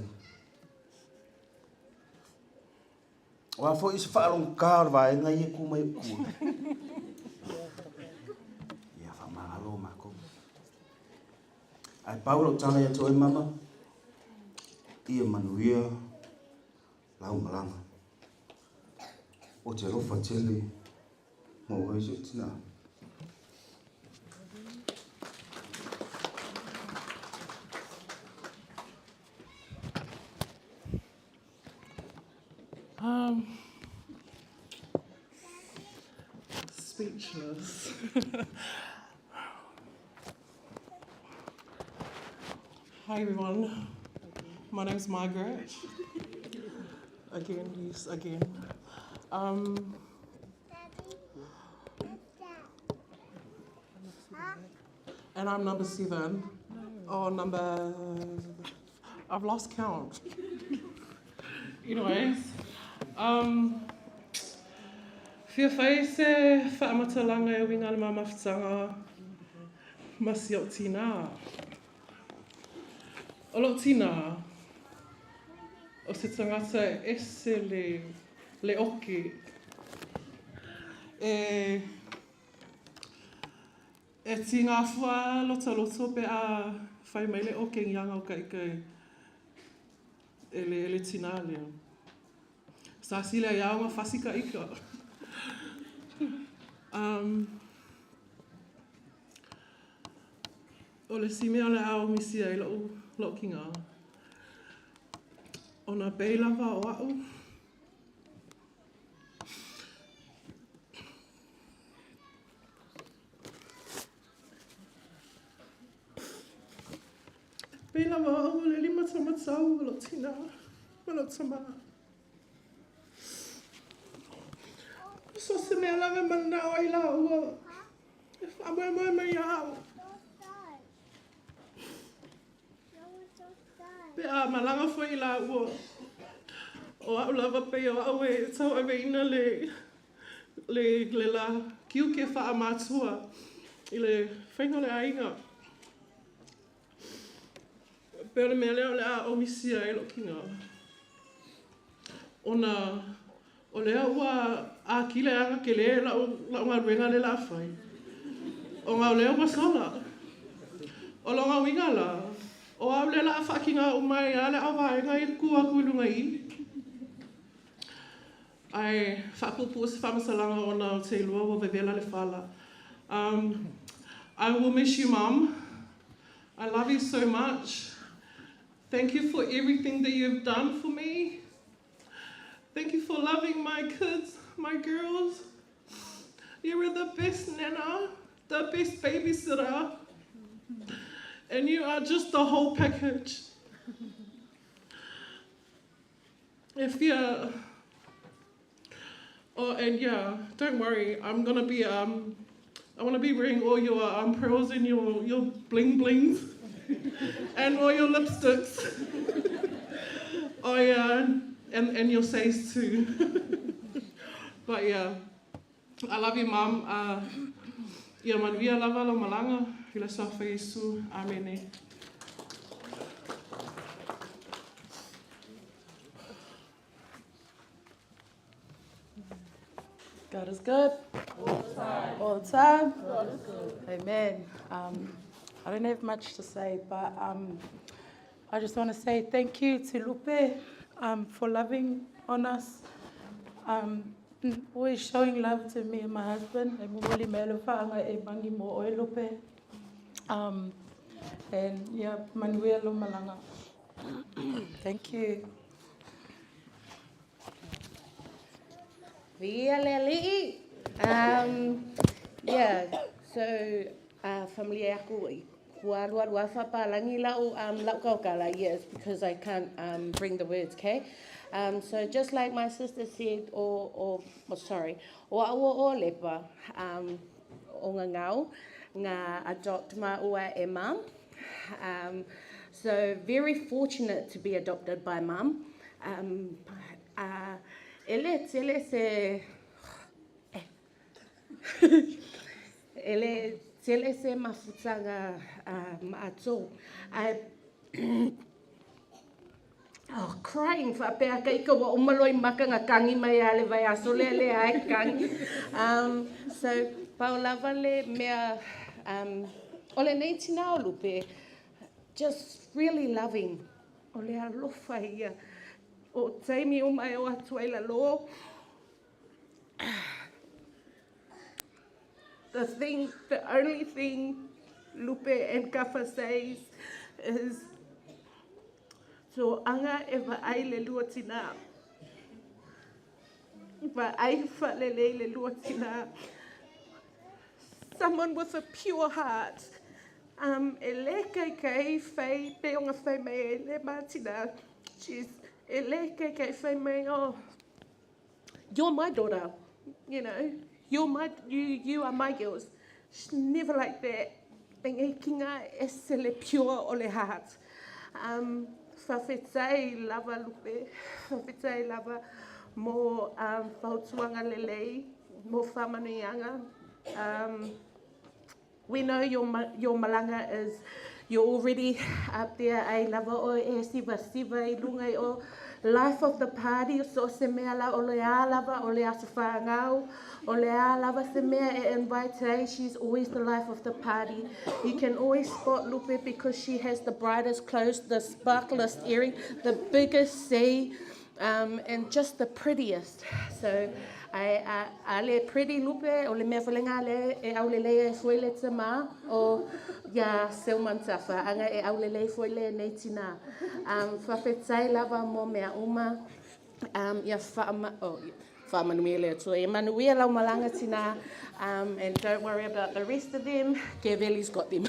O a foi se faalogogā o le vaega ia e tu mai ou tua. Ia faamagalo matou. Ae pau lau tala ia te oe mama, ia manuia lau malaga. O te alofa tele mo oe si ou tinā. Um, speechless. Hi everyone, my name's Margaret. Again, yes, again. Um, and I'm number seven. Oh, number. I've lost count. Anyways, um, fia fai se faamatalaga e uiga i le ma mafutaga ma si o'u tinā. O lo'u tinā, o se tagata e ese le, le oki. E, E tīngā fua lotoloto pe a whai mai le oke ngianga o ka ika e le, e le tinā lea. Sa sile ai aoga fasi ka ika. Um, o le si mea o le ao misia i lou, lou kinga. Ona pei lava o au. Pei lava o au o le limatamatau o lou tinā ma lou tamā. So se mea lava e mananao ai lāua e faamoemoe mai iā au. Pe a malaga foi lāua, o au lava pei o au e tauaveina le, le, le la tiute faamatua i le faiga o le aiga. Pei o le mea lea o le a ou misia ai lou kino, ona o lea ua atili ai ona tele lau, lau galuega lea o le a fai, ona o lea ua sola. O lona uiga la, o au lea o le a faatinoina uma ai lava le auvaega ia e tu atu i luga i i. Ae faapuupuu se faamatalaga ona ou te iloa ua vevela le fala. I will miss you, Mum. I love you so much. Thank you for everything that you've done for me. Thank you for loving my kids, my girls. You were the best nana, the best babysitter. And you are just the whole package. If you're Oh, and yeah, don't worry. I'm gonna be I want to be wearing all your pearls and your your bling blings, and all your lipsticks. oh yeah, and and your says too. but yeah, I love you, mum. Ia manuia lava lau malaga, i le suafa o Iesu. Amene. God is good. All the time. All the time. God is good. Amen. Um, I don't have much to say, but um, I just want to say thank you to Lupe um, for loving on us, um, always showing love to me and my husband. E momoli me alofa e mangi mo oe Lupe. Um, and yeah, manuia lo malanga. Thank you. Viia le Alii. Um, yeah, so uh, familia aku i kua alu alu afa palangi lau um, lau kaukala, yes, because I can't um, bring the words, okay? Um, so just like my sister said, or, or oh, sorry, o au o lepa, um, o ngā ngau, ngā adopt maua e mum. Um, so very fortunate to be adopted by mum. Um, uh, e le tele se... Eh. e le tele se mafutaga uh, maatou. I, Oh, crying faapea ka ika ua uma loa i maka ga kagi mai a le vaiaso lea lea ai kagi. Um, so, pau lava le mea, um, o lenei tinā o Lupe, just really loving, o le alofa ia, o taimi uma e o atu ai lalō. The thing, the only thing Lupe and Kafa says is, So anga e vaai le lua tina. Vaai whalelei le lua tina. Someone with a pure heart. Um, e le kai kai whai pe onga whai mai e le mātina. She's, e le kai kai whai mai, oh, you're my daughter, you know. You're my, you, you are my girls. She's never like that. E kinga e se le pure o le heart. Um, whawhetai lava lupe, whawhetai lava mo um, whautuanga lelei, mo whamanuianga. Um, we know your, your malanga is, you're already up there, ai lava o e siva siva i lunga i o life of the party, so se mea la o le a lava, o le aso whāngau, o le a lava se mea e invite ai, she's always the life of the party. You can always spot Lupe because she has the brightest clothes, the sparklest earring, the biggest C, um, and just the prettiest. So, ai a, a le pretty Lupe, o le mea whalenga le e aulelei e foi le tama o ia Selman Tafa, anga e aulelei foi le nei tina. Um, whawhetai lava mo mea uma, um, ia whaama, oh, whaamanuia le atua. Ia manuia lau malanga tina, um, and don't worry about the rest of them. Gaveli's got them.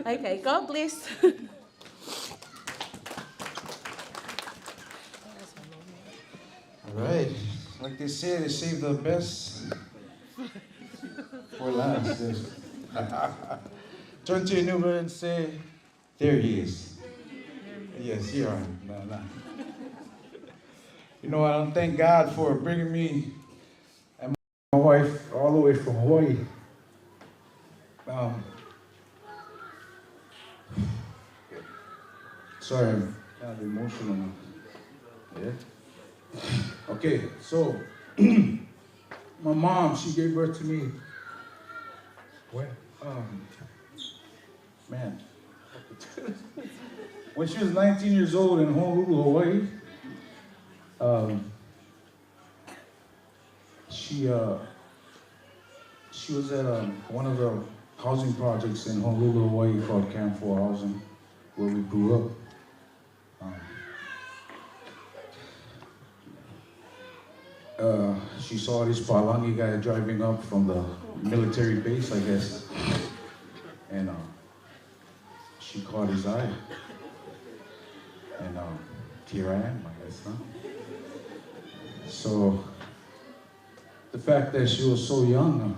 okay, God bless. All right. Like they say, they save the best for last. Yes. Turn to your neighbor and say, There he is. Yes, here I am. No, no. You know, I don't thank God for bringing me and my wife all the way from Hawaii. Um, sorry, I'm kind of emotional now. Yeah. Okay, so my mom, she gave birth to me. Where? Um, man. when she was 19 years old in Honolulu, Hawaii, um, she uh, She was at one of the housing projects in Honolulu, Hawaii called Camp 4 Housing, where we grew up. She saw this Palangi guy driving up from the military base, I guess, and she caught his eye. And here I am, I guess, huh? So the fact that she was so young,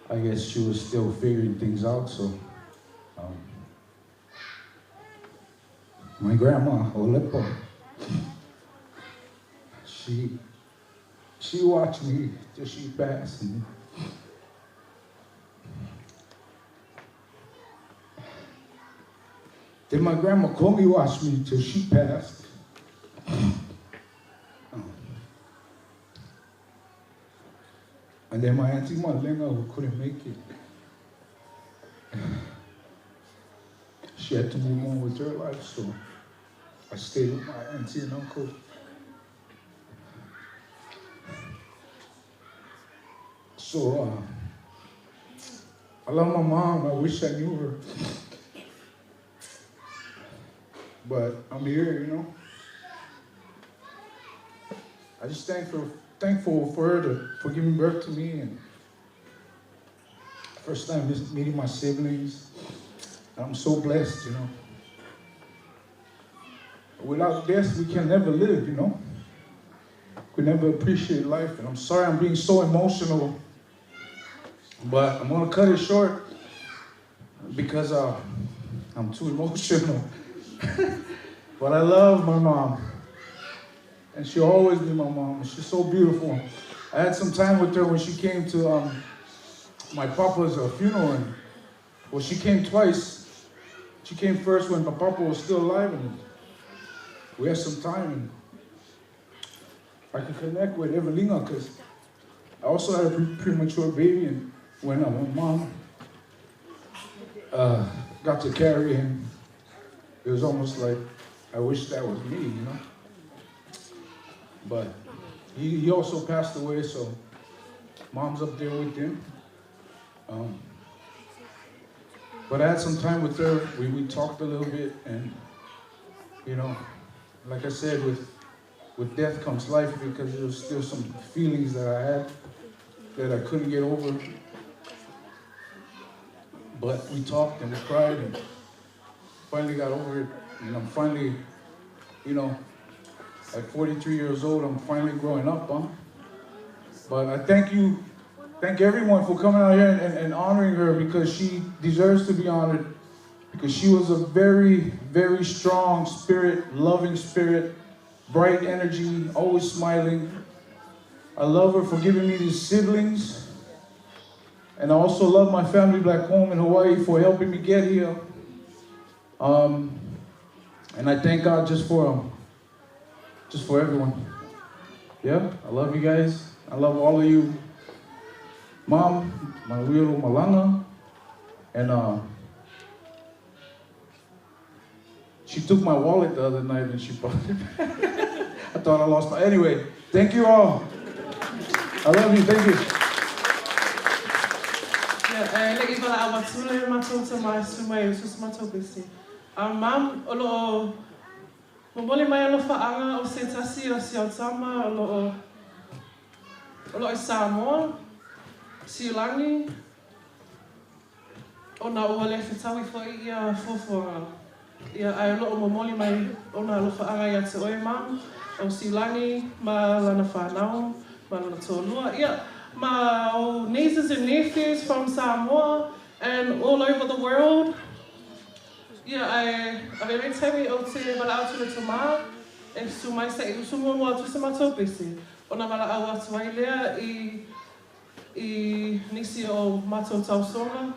I guess she was still figuring things out, so my grandma, Olepo, she watched me till she passed. And then my grandma Kongi watched me till she passed. And then my auntie Malenga, who couldn't make it, she had to move on with her life, so I stayed with my auntie and uncle. So I love my mom. I wish I knew her. But I'm here, you know. I just thankful for her for giving birth to me, and first time meeting my siblings. I'm so blessed, you know. Without death, we can never live, you know. We never appreciate life, and I'm sorry I'm being so emotional, but I'm gonna cut it short because I'm too emotional. But I love my mom, and she'll always be my mom. She's so beautiful. I had some time with her when she came to my papa's funeral, and well, she came twice. She came first when my papa was still alive, and we had some time, and I could connect with Evelina because I also had a premature baby, and when my mom got to carry him, it was almost like I wish that was me, you know? But he also passed away, so mom's up there with him. But I had some time with her. We talked a little bit, and you know, like I said, with death comes life, because there was still some feelings that I had that I couldn't get over. But we talked and we cried and finally got over it. And I'm finally, you know, at 43 years old, I'm finally growing up, huh? But I thank you, thank everyone for coming out here and honoring her, because she deserves to be honored, because she was a very, very strong spirit, loving spirit, bright energy, always smiling. I love her for giving me these siblings. And I also love my family back home in Hawaii for helping me get here. And I thank God just for everyone. Yeah, I love you guys. I love all of you. Mom, my little Malanga, and she took my wallet the other night and she bought it back. I thought I lost my, anyway, thank you all. I love you, thank you. Yeah, le iwa la awatule matou mai sumai usus matou bisi. Mam, o loo momoli mai alofa o se tasi o si autama o loo i Samoa, Siulangi, o na ua le fetawi foi ia fuafuaga. Ia ai o loo momoli mai o na alofa ia te oe mam, o Siulangi, ma lana whanau, ma lana tōlua. Ia, ma o nieces and nephews from Samoa and all over the world. Ia, ai, ave taimi o te wala atu le tama, e su mai se i usu mua atu se matou bisi. O na wala au atu ai lea i nisi o matou tausonga.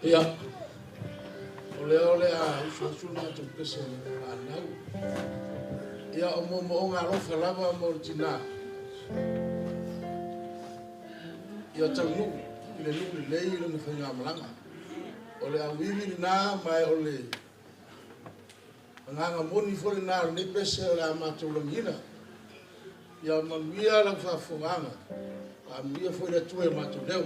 Ia, o lea o le a usu atu le matou pese fanau. Ia, o moomooga alofa lava mo le tinā. Ia taunuu i le nuu lelei lona faigamalaga. O le auivi lena ma o le agaga moni foi lena o lenei pese o le a matou lagiina. Ia manuia lau faafofogaaga, faamanuia foi le Atua i o matou leo.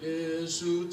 Iesu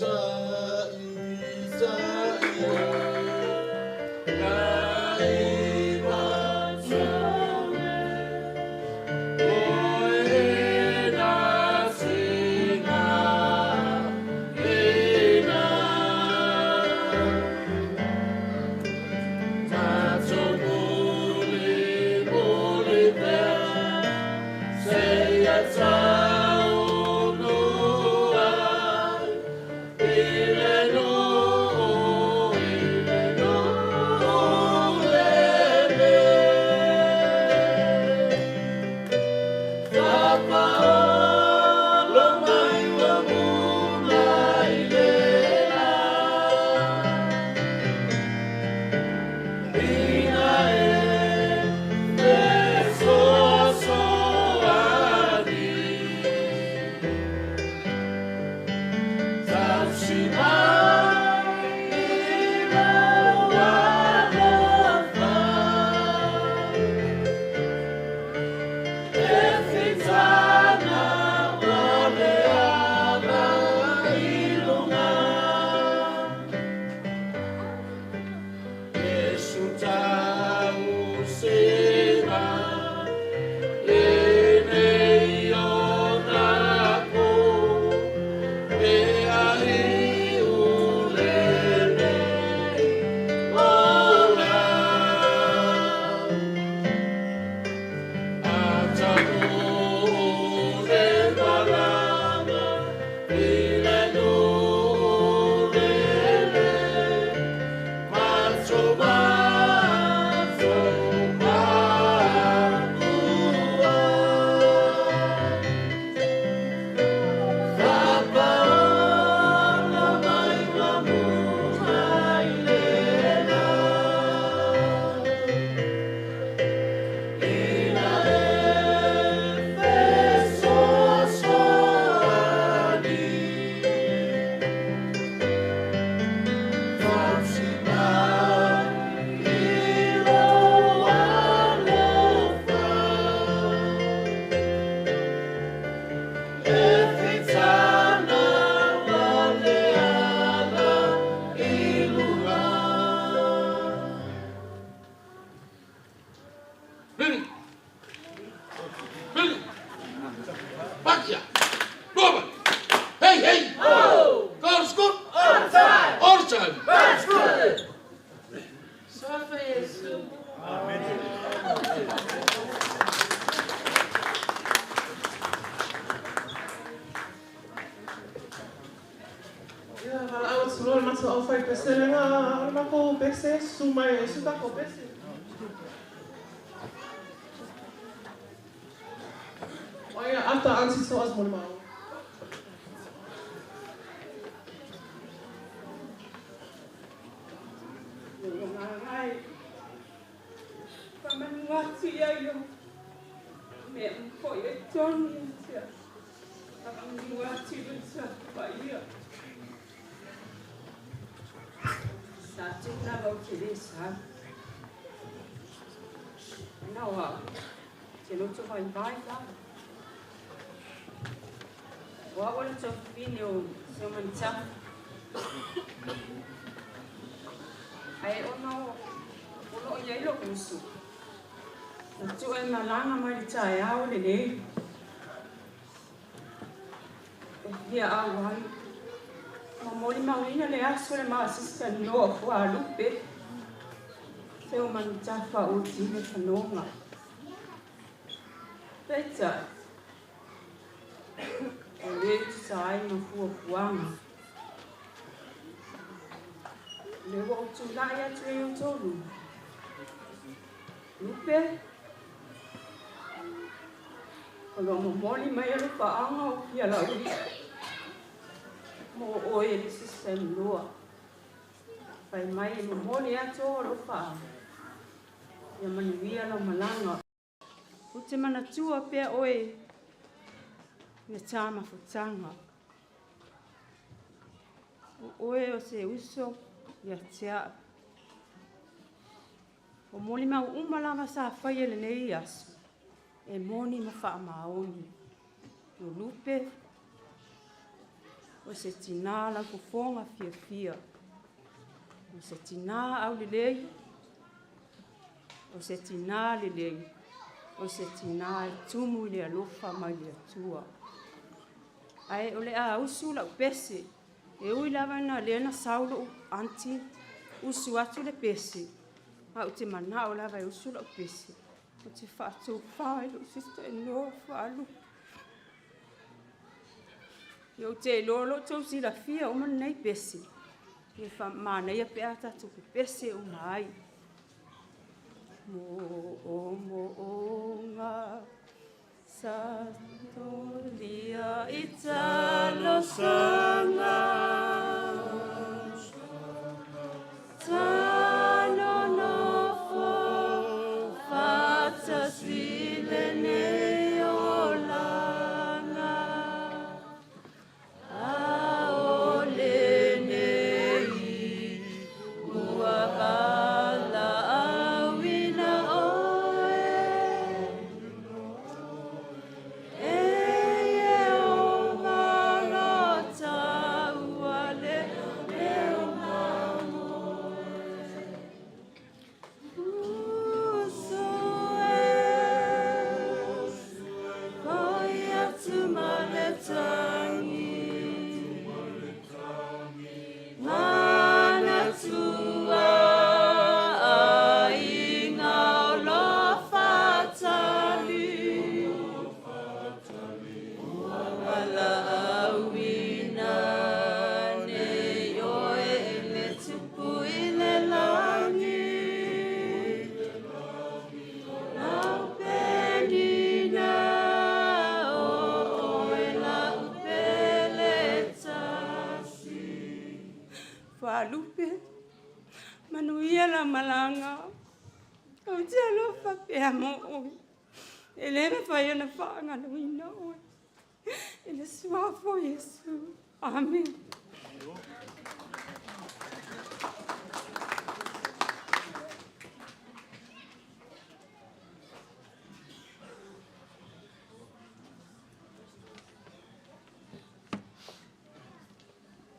O lo o momoli mai alofaaga o fia lauli mo oe e le Sister Noa. Fai mai e momoli atu ou alofaaga ia manuia lau malaga. Ou te manatua pea oe i le tā mafutaga. O oe o se uso ia te au. O molimau uma lava sa faia i lenei aso, e moni ma faamaoni. O Lupe, o se tinā laufofoga fiafia, o se tinā aulelei, o se tinā lelei, o se tinā e tumu i le alofa mai le Atua. Ae o le a usu lau pese, e ui lava ina lea na sau lou aunty usu atu le pese, ae ou te manao lava e usu lau pese, ou te faatofā i lou sister in law Faalupe. Ia ou te iloa o lo o tou silafia uma lenei pese, e manaia pe a tatou pepese uma ai. Mo'omo'oga sa tolia i talosaga Sa nonofo faatasi lenei olaga A o lenei ua valaauina oe E Ieova lo taua leoleo mamoe Usu e Hoi atu ma le tangi Manatua aiga o lo fatali Ua valaauina nei oe e le Tupu i le lagi. Lau penina o oe lau pele tasi. Faalupe, manuia la malaga. Ou te alofa pea mo oe. E le mafai ona faagaloina oe. I le suafa o Iesu. Amen.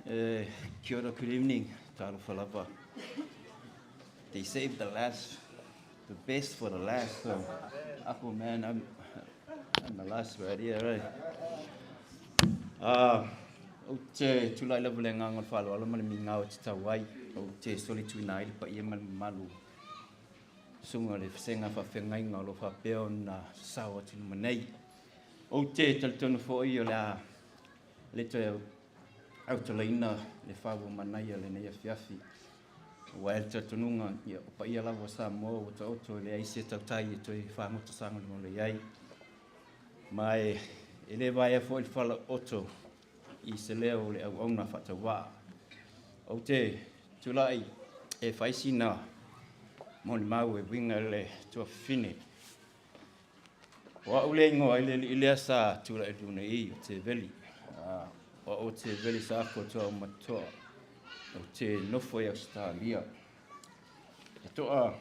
Uh, kia ora, good evening, talofa lava. They saved the last, the best for the last, so, ako man, I'm, I'm the last right here, right? Uh, ou te tulai lava le agaga o le faaaloalo ma le migao e tatau ai, ou te solituina ai le paia ma le mamalu susuga o le vasega faafeagaiga o lo o faapea ona sasao atu i luma nei. Ou te talitonu foi o le a le toe autalaina le fau o manaia lenei afiafi. Aua e le talitonuga, ia, o paia lava o Samoa ua taoto e leai se tautai e toe fagota sagolegole i ai. Ma e, e le vaea foi le falaoto i se leo o le auauna faatauvaa. Ou te tulai e fai sina molimau e uiga i le tuafafine. O au le igoa i le alii lea sa tulai i luna i o Teveli. O au o Teveli sa ako atu au matoa. Ou te nofo i Ausetalia. E toa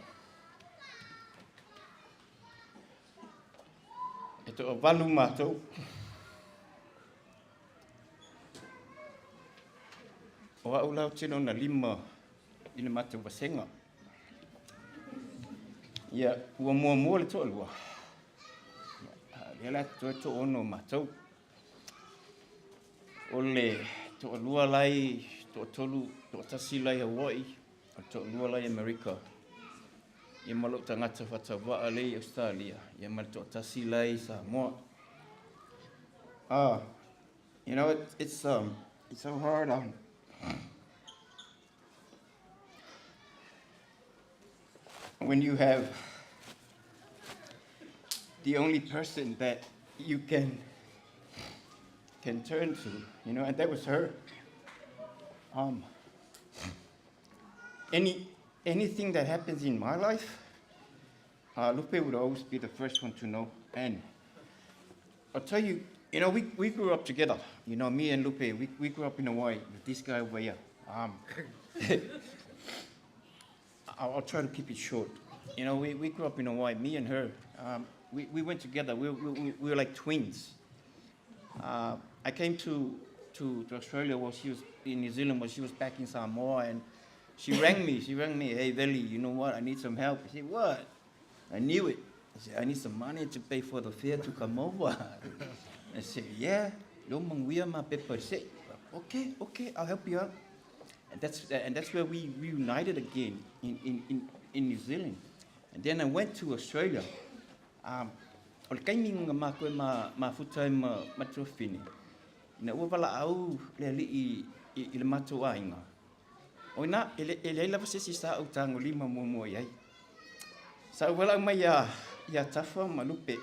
e toa valu mātou. O au lau tino na lima i le matou vasega. Ia, ua muamua le toalua. Ia, a lea la toe toaono o matou. O le toalua la i toatolu, toatasi la i Hawaii, o le toalua la i Amerika. Ia ma lou tagata faatauvaa lea i Australia, ia ma le toatasi la i Samoa. Ah, you know, it, it's, um, it's so hard. Um, when you have the only person that you can can turn to, you know, and that was her. Um, any anything that happens in my life, uh, Lupe would always be the first one to know. And I'll tell you, you know, we, we grew up together. You know, me and Lupe, we, we grew up in Hawaii with this guy over here. Um, I'll, I'll try to keep it short. You know, we, we grew up in Hawaii, me and her. Um, we, we went together. We, we, we were like twins. Uh, I came to, to, to Australia while she was in New Zealand, while she was back in Samoa, and she rang me. She rang me, hey, Veli, you know what? I need some help. I said, what? I knew it. I said, I need some money to pay for the fare to come over. I said, yeah. I said, okay, okay, I'll help you out. And that's, and that's where we reunited again in, in, in, in New Zealand. And then I went to Australia. Um, o le kaimi nga mākou e ma, mafuta ai ma, ma tuafafine, ina ua valaau le Alii i, i le matou aiga, o ina, e, le, e leai lava se isi sa ou tagolima muamua i ai. Sa ou valaau mai iā, iā Tafa ma Lupe,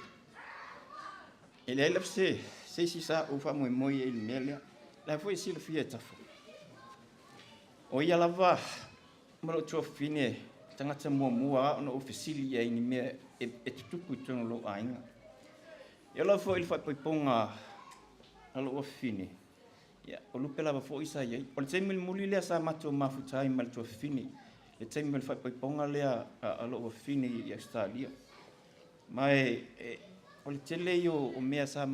e leai lava se, se isi sa ou faamoemoe i ai i le mea lea. La foi e silafia e Tafa. O ia lava ma lou tuafafine tagata muamua ona ou fesili i ai i ni mea e, e tutupu i totonu o lou aiga. E ola foi i le faaipoipoga a lou afafine, ia, o lupe lava foi sa i ai. O le taimi mulimuli lea sa matou mafuta ai ma le tuafafine, le taimi o le faaipoipoga lea a, a lou afafine i Ausetalia. Ma e, e, o le tele ia o, o mea sa